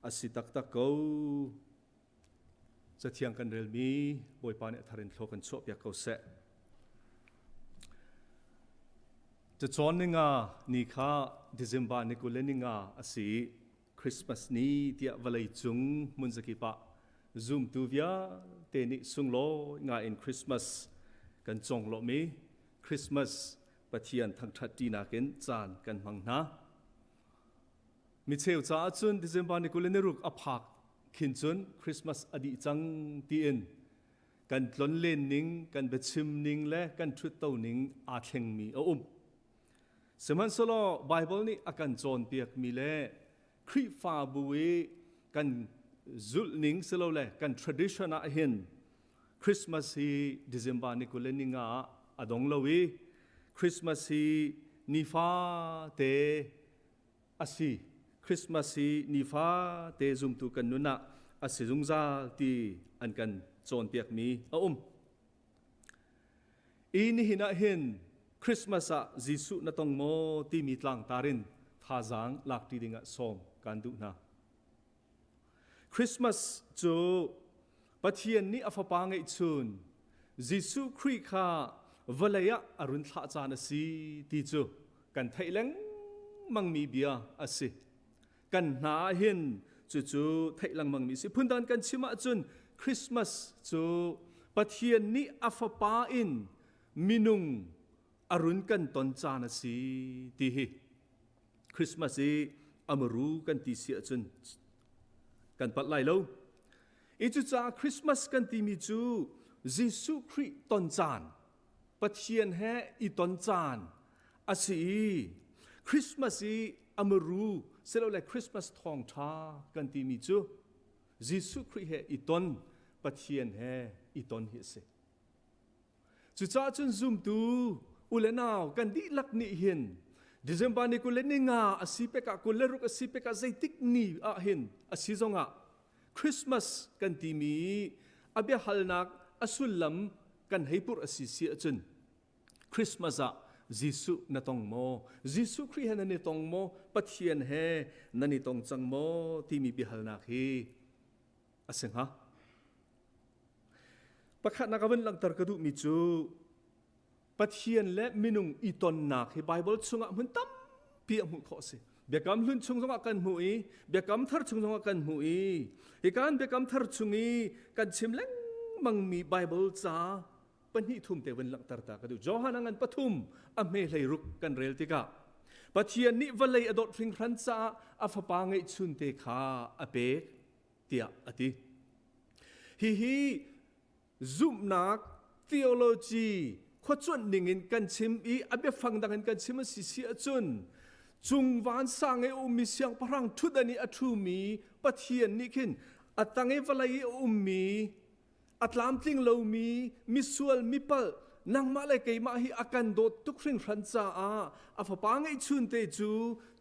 a si taktak ko. Cathiang kan relmi Bawipa nih a thar in thlaw kan chuahpiak ko seh. Cacawn ninga ni kha December ni 20 le ninga a si i Christmas ni tiah vawlei cung hmun zakip ah zumtu vialte nih sunglawi ngai in Christmas kan conglawmh i Christmas Pathian thangṭhat ṭinak in caan kan hmang hna. Micheu caah cun December ni 26 a phak khin cun Christmas a dih cang tiin kan tlonlen ning, kan biachim ning le kan ṭhutto ning aa thlengmi a um. Sihmanhsehlaw Baibal nih a kan cawnpiakmi le Khrihfabu i kan zulh ning silole kan tradition ah hin Christmas hi December ni 25 ah a dong lo i Christmas hi nifate a si. Christmas hi nifate zumtu kan nun ah a si zungzal ti an kan cawnpiakmi a um. I nihin ah hin Christmas ah Jesuh na tong maw timi tlangtar in thazaang lakṭi dingah sawm kaan duh hna. Christmas cu Pathian nih a fapa ngeihchun Jesuh Khrih kha vawlei ah a run thlah caan a si ti cu kan theih lengmangmi bia a si. Kan hna ah hin cucu theih lengmangmi si. Phundang kan chim ahcun Christmas cu Pathian nih a fapa in minung a run kan ton caan a si ti hi Christmas i amaru kan ti si ahcun kan palh lai lo. I cucaah Christmas kan timi cu Jesuh Khrih ton caan, Pathian he i ton caan a si i Christmas i amaru silole Christmas thawngṭha kan timi cu Jesuh Khrih he i ton Pathian he i ton hi a si. Cucaah cun zumtu u le nau kan dihlak nih hin December ni 25 a si pek ah 26 a si pek ah zeitik ni ah hin a si zongah Christmas kan timi a biahalnak a sullam kan hei purh a si si ahcun Christmas ah Jesuh na tong maw? Jesuh Khrih he nan i tong maw? Pathian he nan i tong cang maw? timi biahalnak hi a si hnga. Pakhatnak a vun langhter ka duhmi cu Pathian le minung i tonnak hi Baibal chungah hmun tampi a hmuh khawh a si. Biakam hlun chung zongah kan hmuh i Biakam thar chung zongah kan hmuh i hi kan Biakam thar chung i kan chim lengmangmi Baibal ca pahnih thum te vun langhter ta ka duh. Johan a ngan pathum a hme hlei ruk kan rel tikah Pathian nih vawlei a dawt hringhran caah a fapa ngeihchun te kha a pek. tiah a ti. Hihi zumhnak theology khuacuanh ningin kan chim i a biafang dang in kan chim a si si ahcun cung vansang i a ummi siangpahrang ṭhutdan i a ṭhumi Pathian nih khin a tang i vawlei i a ummi a tlamtling lomi misual mipalh nangmah le keimah hi a kan dawt tuk hringhran caah a fapa ngeihchunte cu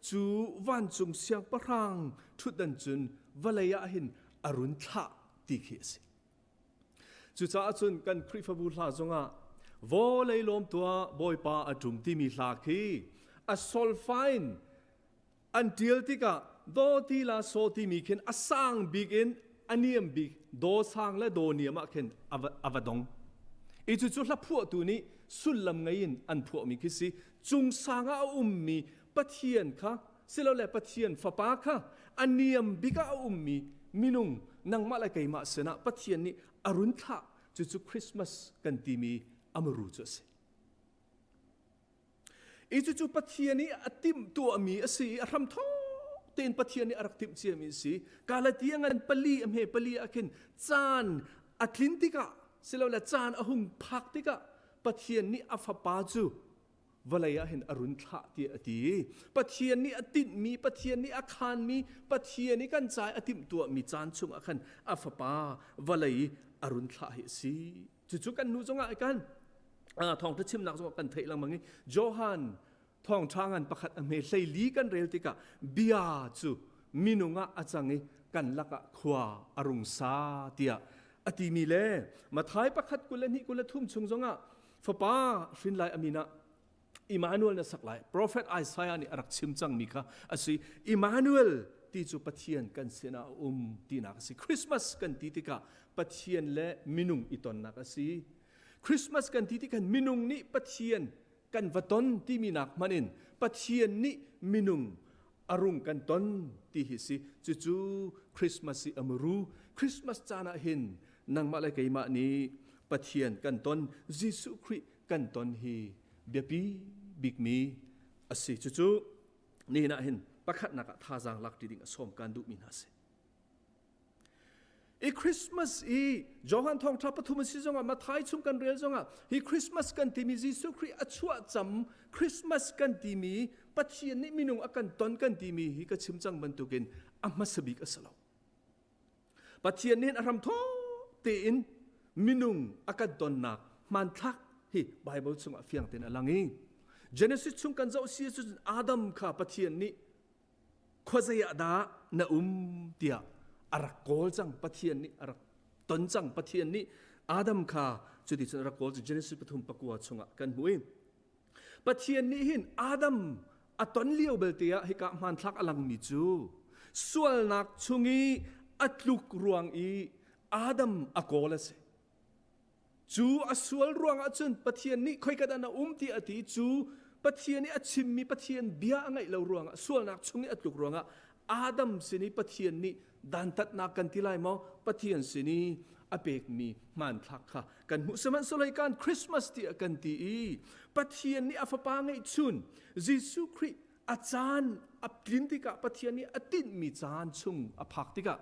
cu vancung siangpahrang ṭhutdan cun vawlei ah hin a run thlah ti khi a si. Cucaah cun kan Khrihfabu hla zongah vawlei lawm tuah Bawipa a ṭum timi hla khi a solfa in an ṭial tikah do ti la so timi khin a sang bik in a niam bik do sang le do niam ah khin a va dong. I cucu hla phuahtu nih sullam ngei in an phuahmi khi si. Cung sang ah a ummi Pathian kha silole Pathian Fapa kha a niam bik ah a ummi minung nangmah le keimah sinah Pathian nih a run thlah cucu Christmas kan timi amaru cu a si. I cucu Pathian i a timh tuahmi a si i a hramthawk tein Pathian nih a rak timh ciami a si. Galatia ngan pali a hme pali ah khin caan a tlin tikah silole caan a hung phak tikah Pathian nih a fapa cu vawlei ah hin a run thlah tiah a ti. Pathian nih a tinhmi, Pathian nih a khanmi, Pathian i kan ca i a timhtuahmi caan chungah khan a fapa vawlei i a run thlah hi a si. Cucu kan nu zongah kan thawngṭha chimnak zongah kan theih lengmang i Johan thawngṭha ngan pakhat a hme hleili kan rel tikah bia cu minung ah a cang i kan lakah khua a rung sa tiah a timi le Mathai pakhat 22 23 chung zongah Fapa hrin lai amin ah Emmanuel na sak lai. Prophet Isaiah nih a rak chim cangmi kha a si. Emmanuel ti cu Pathian kan sinah a um tinak a si. Christmas kan ti tikah Pathian le minung i tonnak a si. Christmas kan ti tikah minung nih Pathian kan va ton timi nak hmanh in Pathian nih minung a rung kan ton ti hi si. Cucu Christmas i a muru. Christmas caan ah hin nangmah le keimah nih Pathian kan ton, Jesuh Khrih kan ton hi biapi bikmi a si. Cucu nihin ah hin pakhatnak ah thazaang lak ṭi ding a sawm kan duhmi hna si. I Christmas i Johan thawngṭha pathum a si zongah Matthai chung kan rel zongah hi Christmas kan timi Jesuh Khrih a chuah cam Christmas kan timi Pathian nih minung a kan ton kan timi hi ka chim cang bantukin a hmasa bik a si lo. Pathian nih a hramthawk tein minung a kan tonnak hmanthlak hi Bible chungah fiang tein a lang i Genesis chung kan zoh si ahcun Adam kha Pathian nih khuazei ah dah na um tiah a rak kawl cang Pathian nih a rak ton cang Pathian nih Adam kha cuticun a rak kawl cu Genesis pathum pakua chungah kan hmu i Pathian nih hin Adam a ton lio belte ah hika hmanthlak a langmi cu sualnak chung i a tluk ruang i Adam a kawl a si Cu a sual ruangah cun Pathian nih khoika dah na um ti a ti cu Pathian nih a chimmi Pathian bia a ngaih lo ruangah sualnak chung i a tluk ruangah Adam sin i Pathian nih dantatnak kan ti lai maw Pathian sin i a pekmi hmanthlak kha kan hmuh sihmanhsehlaw kan Christmas tiah kan ti i Pathian nih a fapa ngeihchun Jesuh Khrih a caan a tlin tikah Pathian nih a tinhmi caan chung a phak tikah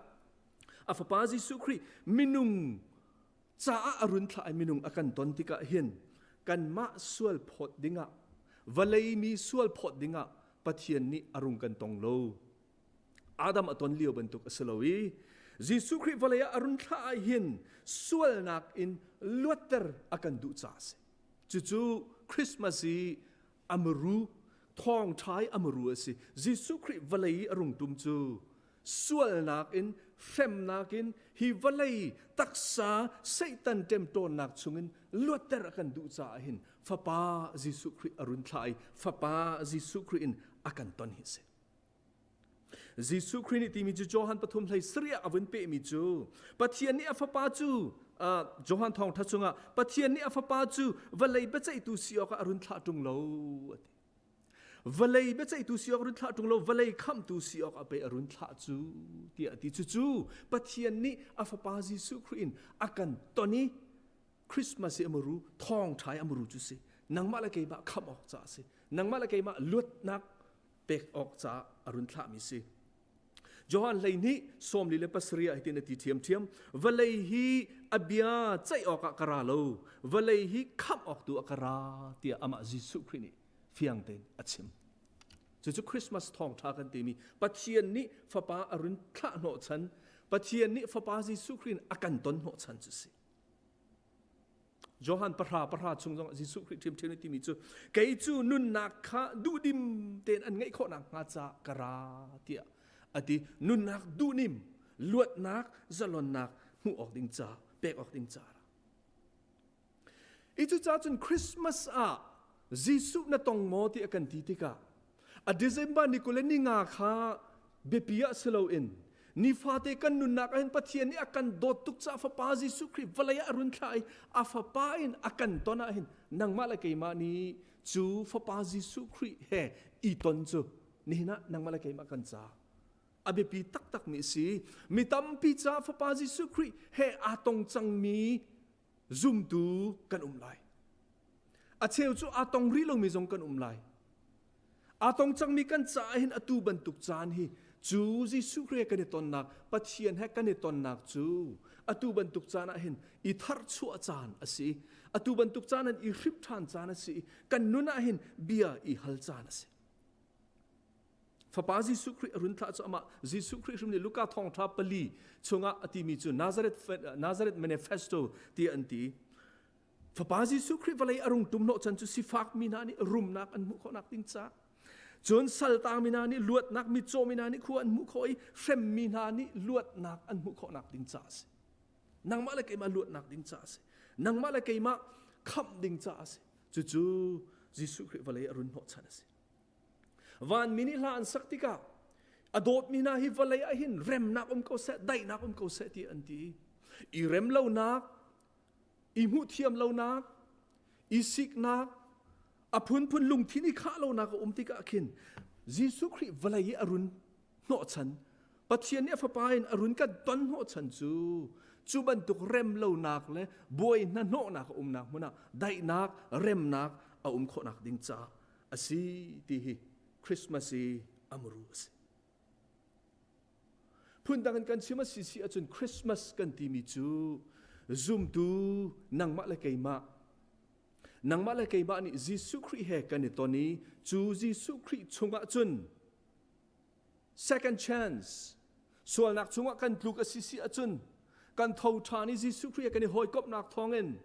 a fapa Jesuh Khrih minung caah a run thlah i minung a kan ton tikah hin kanmah sual phawt dingah vawlei mi sual phawt dingah Pathian nih a rung kan tong lo. Adam a ton lio bantuk a si lo i Jesuh Khrih vawlei ah a run thlah ah hin sualnak in luatter a kan duh caah a si. Cucu Christmas i amaru thawngṭha i amaru a si. Jesuh Khrih vawlei i a rung tum cu sualnak in hremnak in hi vawlei taksa Satan ṭemṭawnnak chungin luatter a kan duh caah hin Fapa Jesuh Khrih a run thlah i Fapa Jesuh Khrih in a kan ton hi a si. Jesuh Khrih nih timi cu Johan pathum hlei sarih ah a vun pehmi cu Pathian nih a Fapa cu uh, Johan thawngṭha chungah Pathian nih a Fapa cu vawlei biaceihtu si awkah a run thlah ṭung lo a ti. Vawlei biaceihtu si awk run thlah ṭung lo, vawlei khamhtu si awk a pei a run thlah cu tiah a ti. Cucu Pathian nih a Fapa Jesuh Khrih in a kan ton i Christmas i a muru, thawngṭha i a muru cu si. Nangmah le keimah khamh awk caah a si. Nangmah le keimah luatnak pek awk caah a run thlahmi si. Johan 12 47 ah hitin a ti ṭhiamṭhiam vawlei hi a bia ceih awkah ka ra lo vawlei hi khamh awk tu ah ka ra tiah amah Jesuh Khrih nih fiang tein a chim. Cucu Christmas thawngṭha kan timi Pathian nih fapa a run thlah hnawhchan Pathian nih fapa Jesuh Khrih in a kan ton hnawhchan cu si. Johan pahra pahra chung zong Jesuh Khrih ṭhiamṭhiam nih timi cu kei cu nunnak kha duhdim tein an ngeih khawh nakhnga ca ka ra tiah a ti nunnak duhnim luatnak zalonnak hmuh awk ding ca pek awk ding ca ra i cucaah cun Christmas ah Jesuh na tong maw ti a kan ti tikah A December ni 20 le ni nga kha biapi ah si loin nifate kan nunnak ah hin Pathian nih a kan dawt tuk caah Fapa Jesuh Khrih vawlei ah a run thlah i a Fapa in a kan ton ah hin nangmah le keimah nih cu Fapa Jesuh Khrih he i ton cu nihin ah nangmah le keimah kan ca a biapi taktakmi a si. Mi tampi caah Fapa Jesuh Khrih he aa tong cangmi zumtu kan um lai. A cheu cu aa tong rih lomi zong kan um lai. Aa tong cangmi kan caah hin atu bantuk caan hi cu Jesuh Khrih he kan i tonnak, Pathian he kan i tonnak cu atu bantuk caan ah hin i tharchuah caan a si. Atu bantuk caan ah i hrip ṭhan caan a si. Kan nun ah hin bia i hal caan a si. Fapa Jesuh Khrih a run thlah cu amah Jesuh Khrih hrim nih Luka thawngṭha pali chungah a timi cu Nazareth, Nazareth Manifesto ti an ti. Fapa Jesuh Khrih vawlei a rung tum hnawh chan cu sifak mi hna nih rumnak an hmuh khawhnak ding ca. Cun saltang mi hna nih luatnak, mitcaw mi hna nih khua an hmuh khawh i hremmi hna nih luatnak an hmuh khawhnak ding ca a si. Nangmah le keimah luatnak ding ca a si. Nangmah le keimah khamh ding ca a si. Cucu Jesuh Khrih vawlei a run hnawh chan a si. Vanmi nih hla an sak tikah a dawtmi hna hi vawlei ah hin remnak um ko seh, daihnak um ko seh ti an ti. I rem lonak, i hmuh thiam lonak, i siknak, a phunphun lungthin i khah lonak a um tikah khin Jesuh Khrih vawlei i a run hnawhchan Pathian nih a fapa in a run kan ton hnawhchan cu cu bantuk rem lonak le buai hnahnawhnak a umnak hmun ah daihnak remnak a um khawhnak ding caah a si ti hi Christmas i a muru a si. Phundang in kan chim a si si ahcun Christmas kan timi cu zumtu nangmah le keimah nangmah le keimah nih Jesuh Khrih he kan i ton i cu Jesuh Khrih chungah cun second chance sualnak chungah kan tluk a si si ahcun kan tho ṭhan i Jesuh Khrih he kan i hawikomhnak thawngin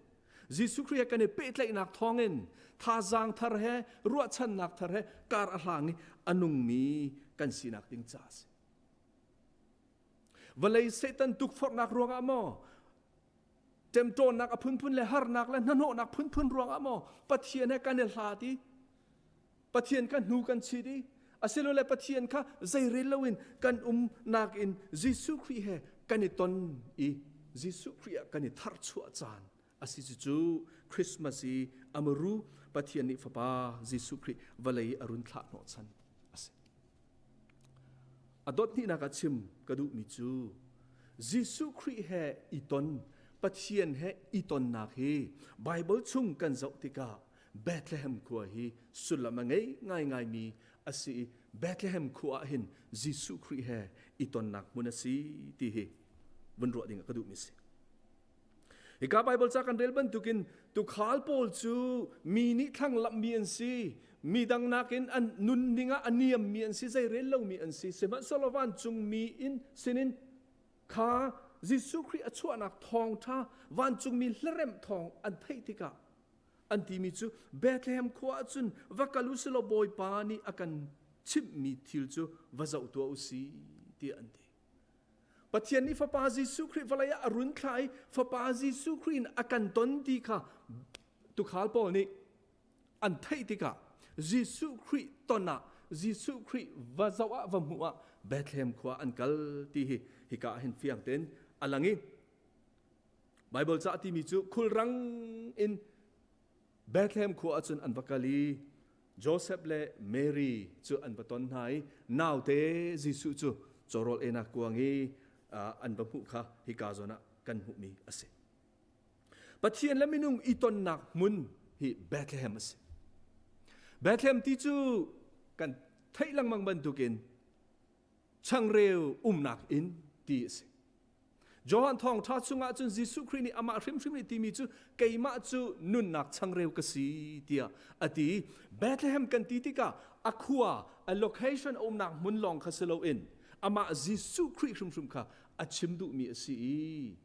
Jesuh Khrih he kan i pehtlaihnak thawngin thazaang thar he ruahchannak thar he kar a hlang i a nungmi kan sinak ding ca a si. Vawlei Satan tukforhnak ruangah maw ṭemṭawnnak a phunphun le harnak le hnahnawhnak phunphun ruangah maw Pathian he kan i hlat i Pathian kha hnu kan chit i asilole Pathian kha zeirel loin kan umnak in Jesuh Khrih he kan i ton i Jesuh Khrih ah kan i tharchuah caan a si cu Christmas i amaru Pathian nih Fapa Jesuh Khrih vawlei a run thlah hnawhchan a si. A dot hnihnak ah chim ka duhmi cu Jesuh Khrih he i ton Pathian he i tonnak hi Bible chung kan zoh tikah Bethlehem khua hi sullam a ngei ngaingaimi a si i Bethlehem khua ah hin Jesuh Khrih he i tonnak hmun a si ti hi vun ruah ding ah ka duhmi a si. Hika Bible ca kan rel bantukin tuukhal pawl cu mi nih thlanglamhmi an si, mi dang nakin an nunning ah a niammi an si, zeirel lomi an si. Sihmanhsehlaw vancungmi in sinin kha Jesuh Khrih a chuahnak thawngṭha vancungmi hlaremh thawng an theih tikah an timi cu Bethlehem khua ah cun va kal u silaw Bawipa nih a kan chimhmi thil cu va zoh tuah u si tiah an ti. Pathian nih Fapa Jesuh Khrih vawlei ah a run thlah i Fapa Jesuh Khrih in a kan ton ti kha tuukhal pawl nih an theih tikah Jesuh Khrih ton ah Jesuh Khrih va zoh ah va hmuh ah Bethlehem khua an kal ti hi hika ah hin fiang tein a lang i Baibal ca timi cu khulrang in Bethlehem khua ahcun an va kal i Joseph le Mary cu an va ton hna i naute Jesuh cu cawrawl enak kuang i an va hmuh kha hika zawn ah kan hmuhmi a si. Pathian le minung i tonnak hmun hi Bethlehem a si. Bethlehem ti cu kan theih lengmang bantukin. Changreu umnak inn ti a si. Johan thawngṭha chungah cun Jesuh Khrih nih amah hrimhrim nih timi cu keimah cu nunnak changreu ka si tiah a ti. Bethlehem kan ti tikah a khua, a location a umnak hmun lawng kha si loin amah Jesuh Khrih hrimhrim kha a chim duhmi a si i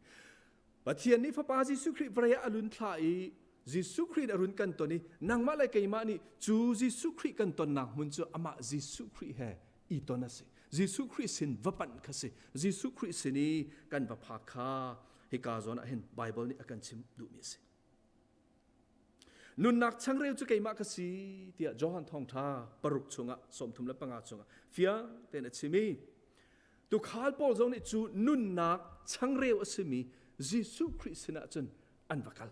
Pathian nih Fapa Jesuh Khrih vawlei ah a lun thlah i Jesuh Khrih nih a run kan ton i nangmah le keimah nih cu Jesuh Khrih kan tonnak hmun cu amah Jesuh Khrih he i ton a si. Jesuh Khrih sin va panh kha si. Jesuh Khrih sin i kan va phak kha hika zawn ah hin Bible nih a kan chim duhmi a si. Nunnak changreu cu keimah ka si tiah Johan thawngṭha paruk chungah 35 chungah fiang tein a chim i tukhal pawl zong nih cu nunnak changreu a simi Jesuh Khrih sinah cun an va kal.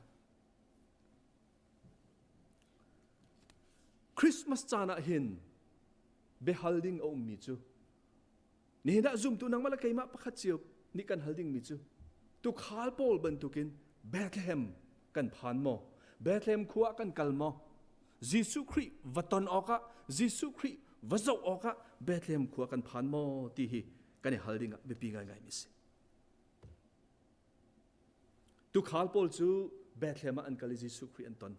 Christmas caan ah hin biahal ding a ummi cu nihin ah zumtu nangmah le keimah pakhat cio nih kan hal dingmi cu tukhal pawl bantukin Bethlehem kan phan maw Bethlehem khua ah kan kal maw Jesuh Khrih va ton awkah Jesuh Khrih va zoh awkah Bethlehem khua kan phan maw ti hi kan i hal ding ah biapi ngaingai mi si. Tukhal pawl cu Bethlehem ah an kal i Jesuh Khrih an ton.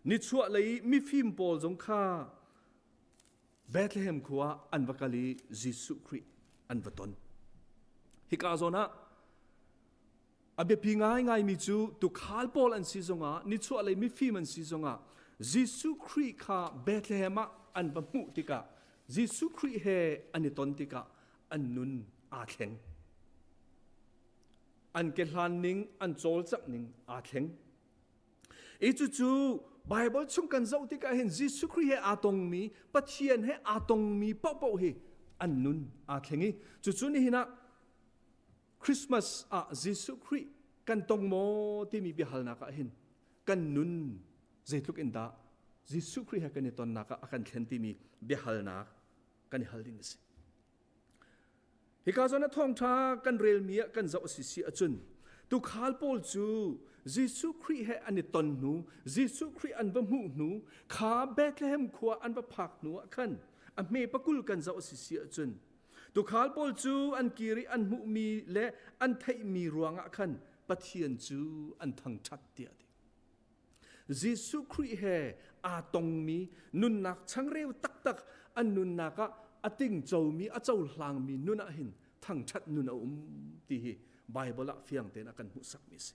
Nichuah lei mifim pawl zong kha Bethlehem khua an va kal i Jesuh Khrih an va ton. Hika zawn ah a biapi ngaingaimi cu tukhal pawl an si zongah nichuah lei mifim an si zongah Jesuh Khrih kha Bethlehem ah an va hmuh tikah Jesuh Khrih he an i ton tikah an nun aa thleng. An kehlan ning, an cawlcangh ning aa thleng. I cucu Bible chung kan zoh tikah hin Jesuh Khrih he aa tongmi, Pathian he aa tongmi paohpaoh hi an nun aa thleng i cucu nihin ah Christmas ah Jesuh Khrih kan tong maw timi biahalnak ah hin kan nun zeitluk in dah Jesuh Khrih he kan i tonnak ah a kan thlen timi biahalnak kan i hal ding a si. Hika zawn ah thawngṭha kan relmi ah kan zoh a si si ahcun tukhal pawl cu Jesuh Khrih he an i ton hnu, Jesuh Khrih an va hmuh hnu, kha Bethlehem khua an va phak hnu ah khan a hme pakul kan zoh a si si ahcun tukhal pawl cu an kir i an hmuhmi le an theihmi ruangah khan Pathian cu an thangṭhat tiah a ti. Jesuh Khrih he aa tongmi nunnak changreu taktak an nunnak ah a tingcomi a cohlangmi nun ah hin thangṭhat nun a um ti hi Bible ah fiang tein a kan hmuhsakmi a si.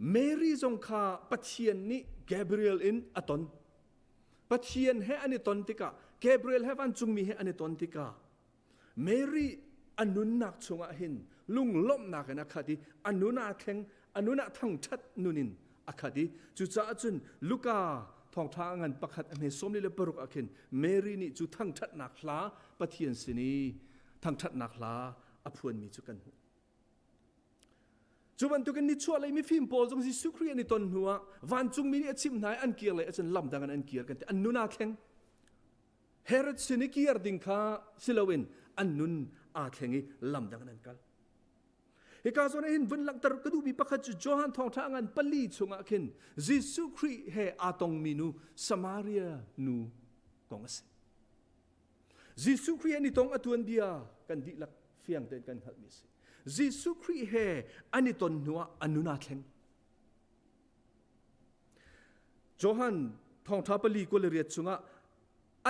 Mary zong kha Pathian nih Gabriel in a ton. Pathian he an i ton tikah Gabriel he vancungmi he an i ton tikah Mary a nunnak chungah hin lunglawmhnak in a khat i a nun aa thleng, a nun ah thangṭhat nun in a khat i cucaah cun Luka thawngṭha a ngan pakhat a hme 46 ah khin Mary nih cu thangṭhatnak hla Pathian sin i thangṭhatnak hla a phuanmi cu kan hmuh. Cu bantukin nichuahlei mifim pawl zong Jesuh Khrih an i ton hnuah vancungmi nih a chimh hna i an kir lei ahcun lam dang in an kir kan ti. An nun aa thleng. Herod sin i kir ding kha si loin an nun aa thleng i lam dang in an kal. Hika zawn ah hin vun langhter ka duhmi pakhat cu Johan thawngṭha ngan pali chungah khin Jesuh Khrih he aa tongmi nu Samaria nu kong a si. Jesuh Khrih an i tong a tuanbia kan dihlak fiang tein kan hngalhmi a si. Jesuh Khrih he an i ton hnuah a nun aa thleng. Johan thawngṭha pali 28 chungah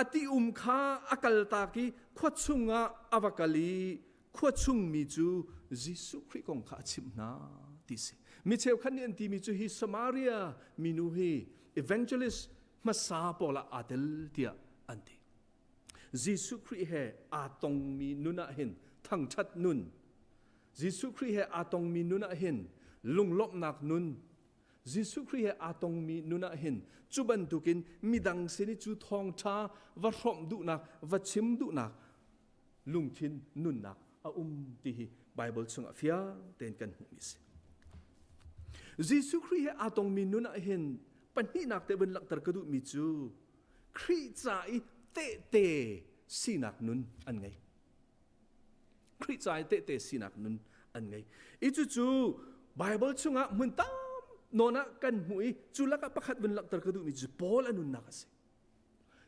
a ti um kha a kaltak i khua chungah a va kal i khua chungmi cu Jesuh Khrih kong kha a chimh hna ti si. Mi cheukhat nih an timi cu hi Samaria minu hi evangelist hmasa pawl ah aa tel tiah an ti. Jesuh Khrih he aa tongmi nun ah hin thangṭhat nun Jesuh Khrih he aa tongmi nun ah hin lunglawmhnak nun Jesuh Khrih he aa tongmi nun ah hin cu bantukin midang sin i cu thawngṭha va hrawmh duhnak va chim duhnak lungthin nunnak a um ti hi Bible chungah fiang tein kan hmuhmi a si. Jesuh Khrih he aa tongmi nun ah hin pahnihnak te vun langhter ka duhmi cu Khrih ca i tehte sinak nun an ngei. Khrih ca i tehte sinak nun an ngei. I cucu Bible chungah hmun tam nawn ah kan hmuh i cu lakah pakhat vun langhter ka duhmi cu Paul a nunnak a si.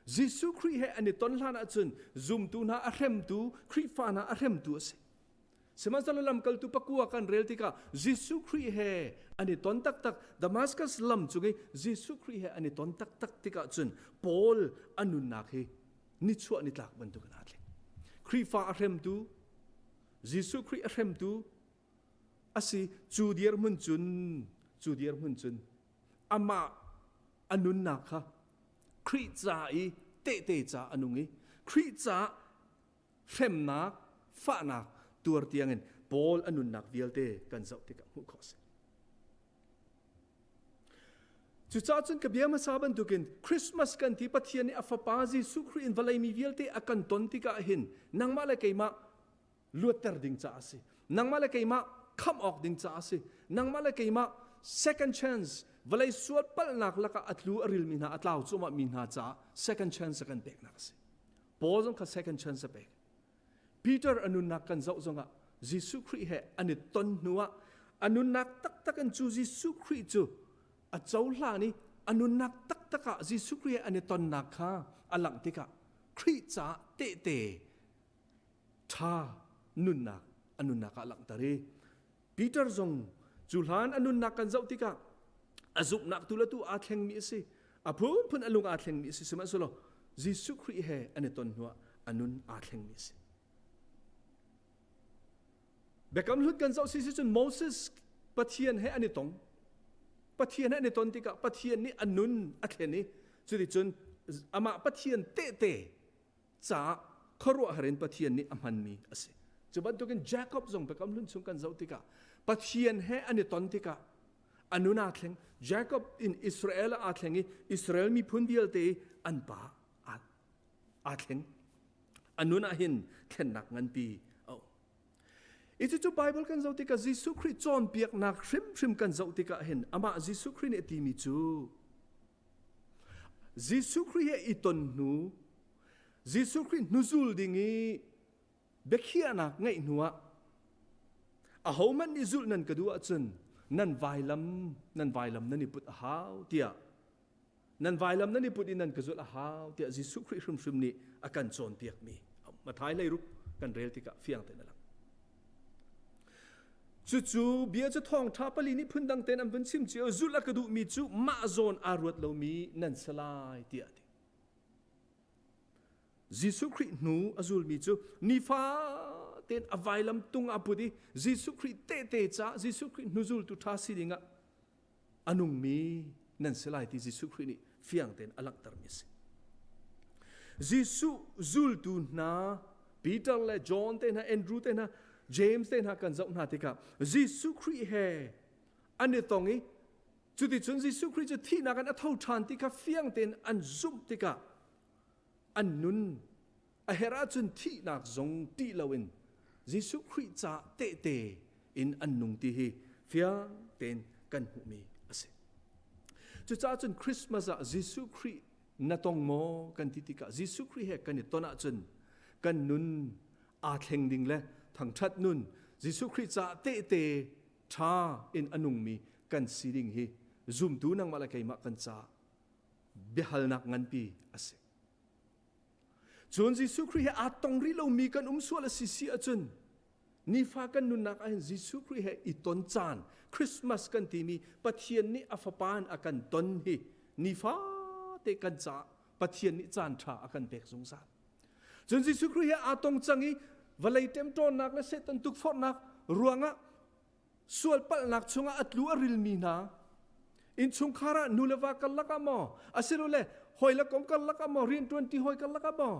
Jesuh Khrih he an i ton hlan ahcun zumtu hna a hremtu, Khrihfa hna a hremtu a si. Sihmanhsehlaw lamkaltu pakua kan rel tikah Jesuh Khrih he an i ton taktak Damascus lam cung i Jesuh Khrih he an i ton taktak tikah cun Paul a nunnak hi nichuah nitlak bantukin aa thleng. Khrihfa a hremtu, Jesuh Khrih a hremtu a si cu dirhmun cun cu dirhmun cun amah a nunnak kha Khrih ca i tehte ca a nung i Khrih ca hremnak fahnak tuar tiangin Paul a nunnak vialte kan zoh tikah hmuh khawh a si. Cucaah cun ka bia hmasa bantukin Christmas kan ti Pathian nih a fapa Jesuh Khrih in vawlei mi vialte a kan ton tikah hin nangmah le keimah luatter ding caah a si. Nangmah le keimah khamh awk ding caah a si. Nangmah le keimah second chance vawlei sual palhnak lakah a tlu a rilmi hna a tlau cuahmah mi hna caah second chance a kan peknak a si. Paul zong kha second chance a pek. Peter a nunnak kan zoh zongah Jesuh Khrih he an i ton hnuah a nunnak taktak in cu Jesuh Khrih cu a cohlan i a nunnak taktak ah Jesuh Khrih he an i tonnak kha a langh tikah Khrih caah tehte ṭha nunnak a nunnak ah langhter i Peter zong cu hlan a nunnak kan zoh tikah a zumhnak tu le tu aa thlengmi a si a phunphun a lung aa thlengmi a si sihmanhsehlaw Jesuh Khrih he an i ton hnuah a nun aa thlengmi a si Biakam hlun kan zoh si si cun Moses Pathian he an i tong Pathian he an i ton tikah Pathian nih a nun a thlen i cuticun amah Pathian tehte caah khuaruahhar in Pathian nih a hmanmi a si. Cu bantukin Jacob zong Biakam Hlun chung kan zoh tikah Pathian he an i ton tikah a nun aa thleng. Jacob in Israel aa thleng i Israel miphun vialte an pa aa thleng. A nun ah hin thlennak nganpi a um. Cucu Bible kan zoh tikah Jesuh Khrih cawnpiaknak hrimhrim kan zoh tikah hin amah Jesuh Khrih nih a timi cu Jesuh Khrih he i ton hnu Jesuh Khrih hnuzul ding i biakhiahnak ngeih hnuah ahohmanh nih zulh nan ka duh ahcun nan vailam nan vailam nan i put a hau tiah nan vailam nan i put i nan ka zulh a hau tiah Jesuh Khrih hrimhrim nih a kan cawnpiakmi Mathai leiruk kan rel tikah fiang tein a lang. Cucu bia cu thawngṭha pali nih phundang tein an vun chim cio zulh a ka duhmi cu mah zawn aa ruat lomi nan si lai tiah a ti. Jesuh Khrih hnu a zulmi cu nifa tein a vailam tung a put i Jesuh Khrih tehte caah Jesuh Khrih hnuzultu ṭha si dingah a nungmi nan si lai ti Jesuh Khrih nih fiang tein a langhtermi a si. Jesuh zultu hna Peter le John te hna Andrew te hna James te hna kan zoh hna tikah Jesuh Khrih he an i tong i cuticun Jesuh Khrih cu thihnak in a tho ṭhan ti kha fiang tein an zumh tikah an nun a herh ahcun thihnak zong ṭih loin Jesuh Khrih caah tehte in an nung ti hi fiang tein kan hmuhmi a si. Cucaah cun Christmas ah Jesuh Khrih na tong maw kan ti tikah Jesuh Khrih he kan i ton ahcun kan nun aa thleng ding le thangṭhat nun Jesuh Khrih caah tehte ṭha in a nungmi kan si ding hi zumtu nangmah le keimah kan caah biahalnak nganpi a si. Cun Jesuh Khrih he aa tong rih lomi kan um sual a si si ahcun nifa kan nunnak ahhin Jesuh Khrih he i ton caan Christmas kan timi Pathian nih a Fapa in a kan ton hi nifa te kan caah Pathian nih caan ṭha a kan pek zungzal. Cun Jesuh Khrih he aa tong cang i vawlei ṭemṭawnnak le Satan tukforhnak ruangah sual palhnak chungah a tlu a rilmi hna innchungkhar ah nu le va karlak ah maw asilole hawi le kom karlak ah maw rianṭuanṭi hawi karlak ah maw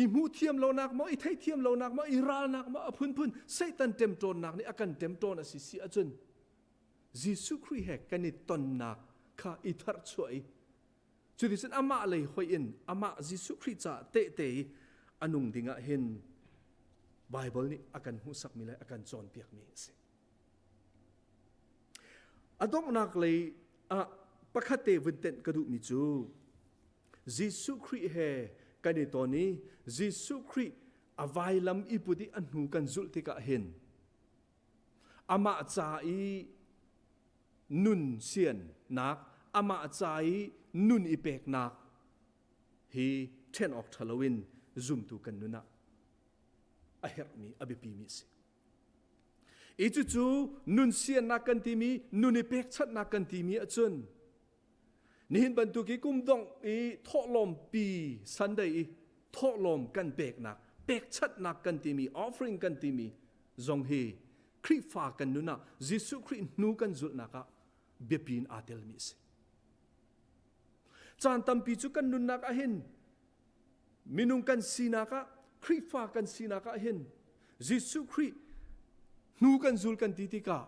i hmuh thiam lonak maw i theithiam lonak maw i ralnak maw a phunphun Satan ṭemṭawnnak nih a kan ṭemṭawn a si si ahcun Jesuh Khrih he kan i tonnak kha i tharchuah i cuticun amah lei hoih in amah Jesuh Khrih caah tehte i a nung ding ah hin Baibal nih a kan hmuhsakmi le a kan cawnpiakmi a si. A donghnak lei ah pakhat te vun tenh ka duhmi cu Jesuh Khrih he kan i ton i Jesuh Khrih a vailam i put i a hnu kan zulh tikah hin amah ca i nun siannak amah ca i nun i peknak. Hi ṭhen awk ṭha loin zumtu kan nun ah a herhmi a biapimi a si. I cucu nun siannak kan timi, nun i pekchanhnak kan timi ahcun nihin bantuk i kum dongh i thawhlawmpi Sunday i thawhlawm kan peknak, pekchanhnak kan timi, offering kan timi zong hi Khrihfa kan nun ah Jesuh Khrih hnu kan zulhnak ah biapi in aa telmi a si. Caan tampi cu kan nunnak ah hin minung kan sinak ah Khrihfa kan sinak ah hin Jesuh Khrih hnu kan zul kan ti tikah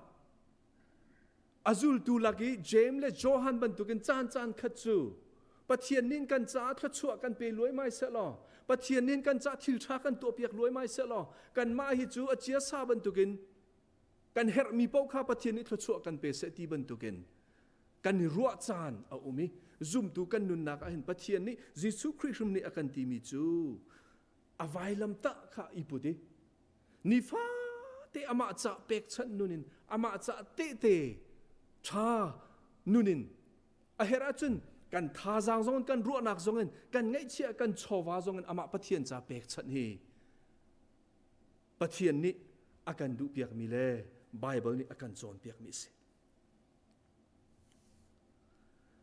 a zultu lak i Jeim le Johan bantukin caan caan khat cu Pathian nih kan caah thluachuah kan pe luaimai sehlaw Pathian nih kan caah thil ṭha kan tuahpiak luaimai sehlaw kanmah hi cu a ciasa bantukin kan herhmi paoh kha Pathian nih thluachuah kan pe seh ti bantukin kan i ruah caan a um i zumtu kan nunnak ah hin Pathian nih Jesuh Khrih hrim nih a kan timi cu a vailamtah kha i put i nifate amah ca pekchanh nun in amah ca tehte ṭha nun in a herh ahcun kan thazaang zong in kan ruahnak zong in kan ngaihchiah kan chawva zong in amah Pathian ca pekchanh hi Pathian nih a kan duhpiakmi le Baibal nih a kan cawnpiakmi a si.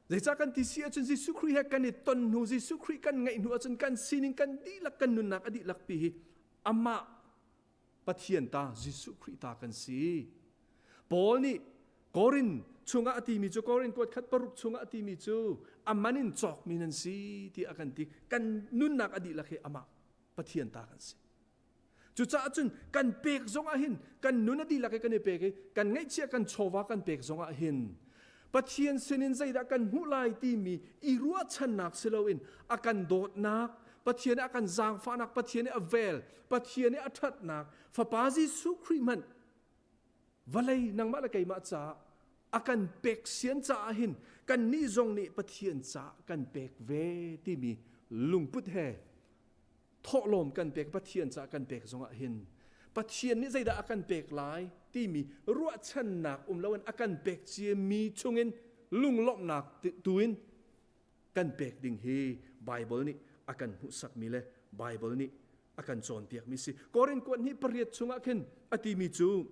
Zeicah kan ti si ahcun Jesuh Khrih he kan i ton hnu, Jesuh Khrih kan ngeih hnu ahcun kan sining kan dihlak kan nunnak a dihlak pi hi amah Pathian ta Jesuh Khrih ta kan si. Paul nih Korin chungah a timi cu Korin kuat khat paruk chungah a timi cu a man in cawkmi nan si ti a kan ti. Kan nunnak a dihlak hi amah Pathian ta kan si. Cucaah cun kan pek zongah hin kan nun a dihlak i kan i pek i kan ngaihchiah kan chawva kan pek zongah hin Pathian sinin zeidah kan hmuh lai timi i ruahchannak si loin a kan dawtnak, Pathian nih a kan zaangfahnak, Pathian nih a vel, Pathian nih a ṭhatnak, Fapa Jesuh Khrih hmanh vawlei nangmah le keimah caah a kan pek sian caah hin kannih zong nih Pathian caah kan pek ve timi lungput he thawhlawm kan pek Pathian caah kan pek zongah hin Pathian nih zeidah a kan pek lai timi ruahchannak um loin a kan pek ciami chungin lunglawmhnak tuin kan pek ding hi Bible nih a kan hmuhsakmi le Bible nih a kan cawnpiakmi si. Korin kuat hnih pariat chungah khin a timi cu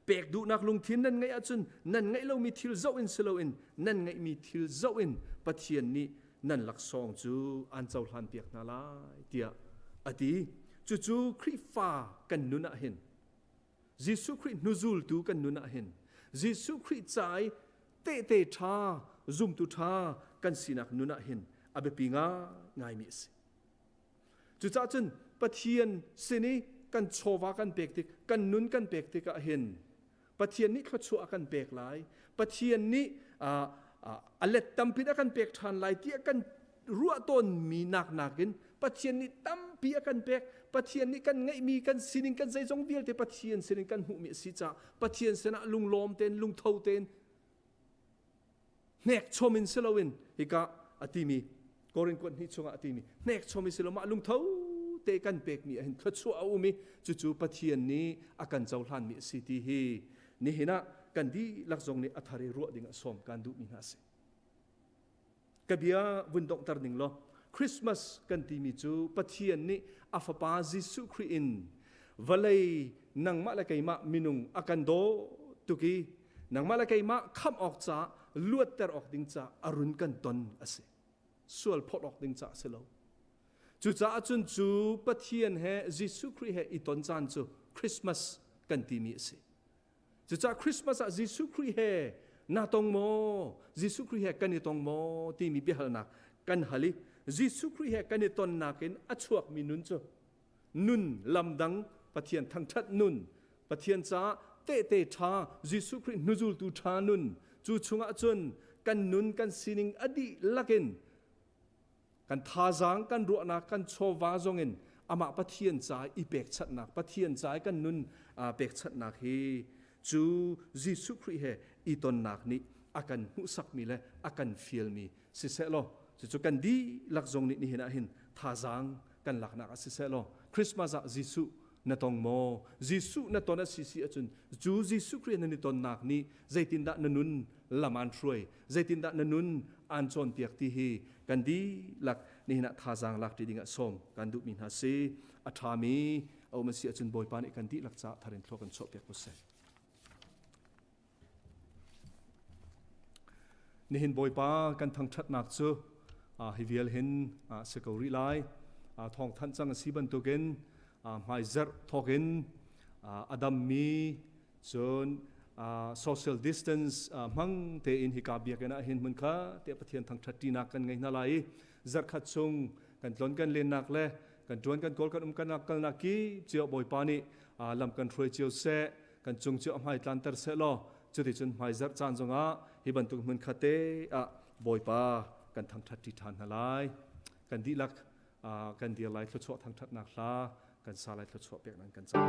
pek duhnak lungthin nan ngeih ahcun nan ngeih lomi thil zoh in si loin nan ngeihmi thil zoh in Pathian nih nan laksawng cu an cohlan piak hna lai tiah a ti. Cucu Khrihfa kan nun ah hin Jesuh Khrih hnuzultu kan nun ah hin Jesuh Khrih ca i tehte ṭha zumtu ṭha kan sinak nun ah hin a biapi ngaingaimi a si. Cucaah cun Pathian sin i kan chawva kan pek tik, kan nun kan pek tikah hin Pathian nih thluachuah a kan pek lai. Pathian nih a let tampin a kan pek ṭhan lai tiah kan ruah tawnmi nak nakin Pathian nih tampi a kan pek. Pathian nih kan ngeihmi kan sining kan zeizong vialte Pathian sinin kan hmuhmi a si caah Pathian sinah lunglawm tein lungtho tein hnekchom in si loin hika a timi Korin kuat hnih chungah a timi hnekchom in si lo mah lungtho te kan pekmi ahhin thluachuah a um i cucu Pathian nih a kan cohlanmi a si ti hi nihin ah kan dihlak zong nih a thar i ruah ding ah sawm kan duhmi hna a si. Ka bia vun donghter ning law Christmas kan timi cu Pathian nih a fapa Jesuh Khrih in vawlei nangmah le keimah minung a kan daw tuk i nangmah le keimah khamh awk ca luatter awk ding ca a run kan ton a si sual phawt awk ding ca a si lo cucaah cun cu Pathian he Jesuh Khrih he i ton caan cu Christmas kan timi a si cucaah Christmas ah Jesuh Khrih he na tong maw Jesuh Khrih he kan i tong maw timi biahalnak kan hal i Jesuh Khrih he kan i tonnak in a chuakmi nun cu nun lamdang Pathian thangṭhat nun Pathian caah tehte ṭha Jesuh Khrih hnuzultu ṭha nun cu chungah cun kan nun kan sining a dihlak in kan thazaang kan ruahnak kan chawva zongin amah Pathian ca i pekchanhnak Pathian ca i kan nun pekchanhnak hi cu Jesuh Khrih he i tonnak nih a kan hmuhsakmi le a kan fialmi siseh law cucu kan dihlak zong nih nihin ah hin thazaang kan laknak ah siseh law Christmas ah Jesuh na tong maw Jesuh na ton a si si ahcun cu Jesuh Khrih nan i tonnak nih zeitindah na nun lam aan hruai zeitindah na nun aan cawnpiak ti hi kan dihlak Nihin ah thazaang lak ṭi dingah sawm kan duhmi hna si. A ṭhami a um a si ahcun Bawipa nih kan dihlak caah thar in thlua kan chuahpiak ko seh. Nihin Bawipa kan thangṭhatnak cu hi vial hin si ko rih lai. Thawng thanh cang a si bantukin hmaizarh thawkin a dammi cun social distance hmang tein hika biakinn ah hin hmun kha te Pathian thangṭhat ṭinak kan ngei hna lai i zarhkhat chung kan tlon kan lennak le kan ṭuan kan kawl kan um kan kalnak kip cio Bawipa nih lam kan hruai cio seh kan cung cu a hmai tlanter seh law cuticun hmaizarh caan zongah hi bantuk hmun khate ah Bawipa kan thangṭhat ṭi ṭhan hna lai. Kan dihlak kan dir lai thluachuah thangṭhatnak hla kan sa lai thluachuah pek nan kan cah.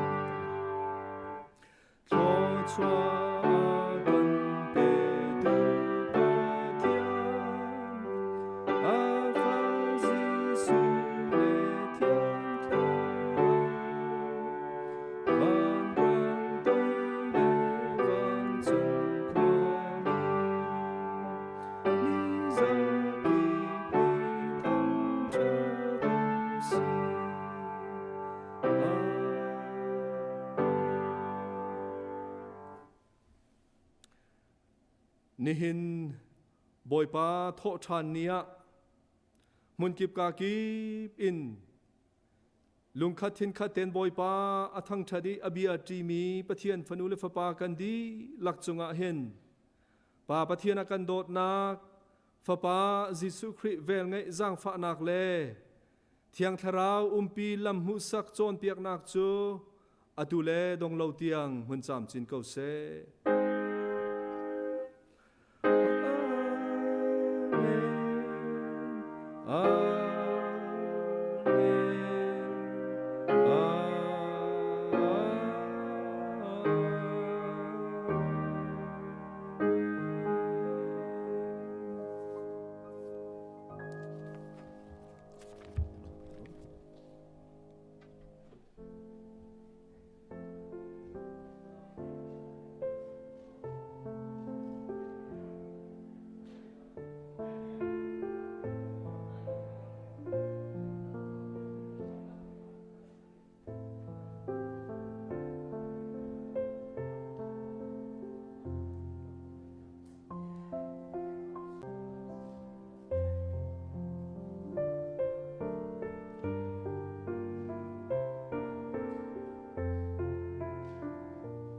Thluachuah kan petu Pathian, a fa Jesuh le Thiang Thlarau, Vanrang toi le vancung khuami, mi zapi nih thangṭhat u sih. Nihin Bawipa thawhṭhan ni ah hmunkip ka kip in Lungkhat thinkhat tein Bawipa a thangṭhat i a bia ṭimi Pathian fanu le fapa kan dihlak cungah hin Pa Pathian a kan dawtnak, Fapa Jesuh Khrih velngeih zaangfahnak le Thiang Thlarau umpi lam hmuhsak cawnpiaknak cu atu le dong lo tiang hmun camcin ko seh.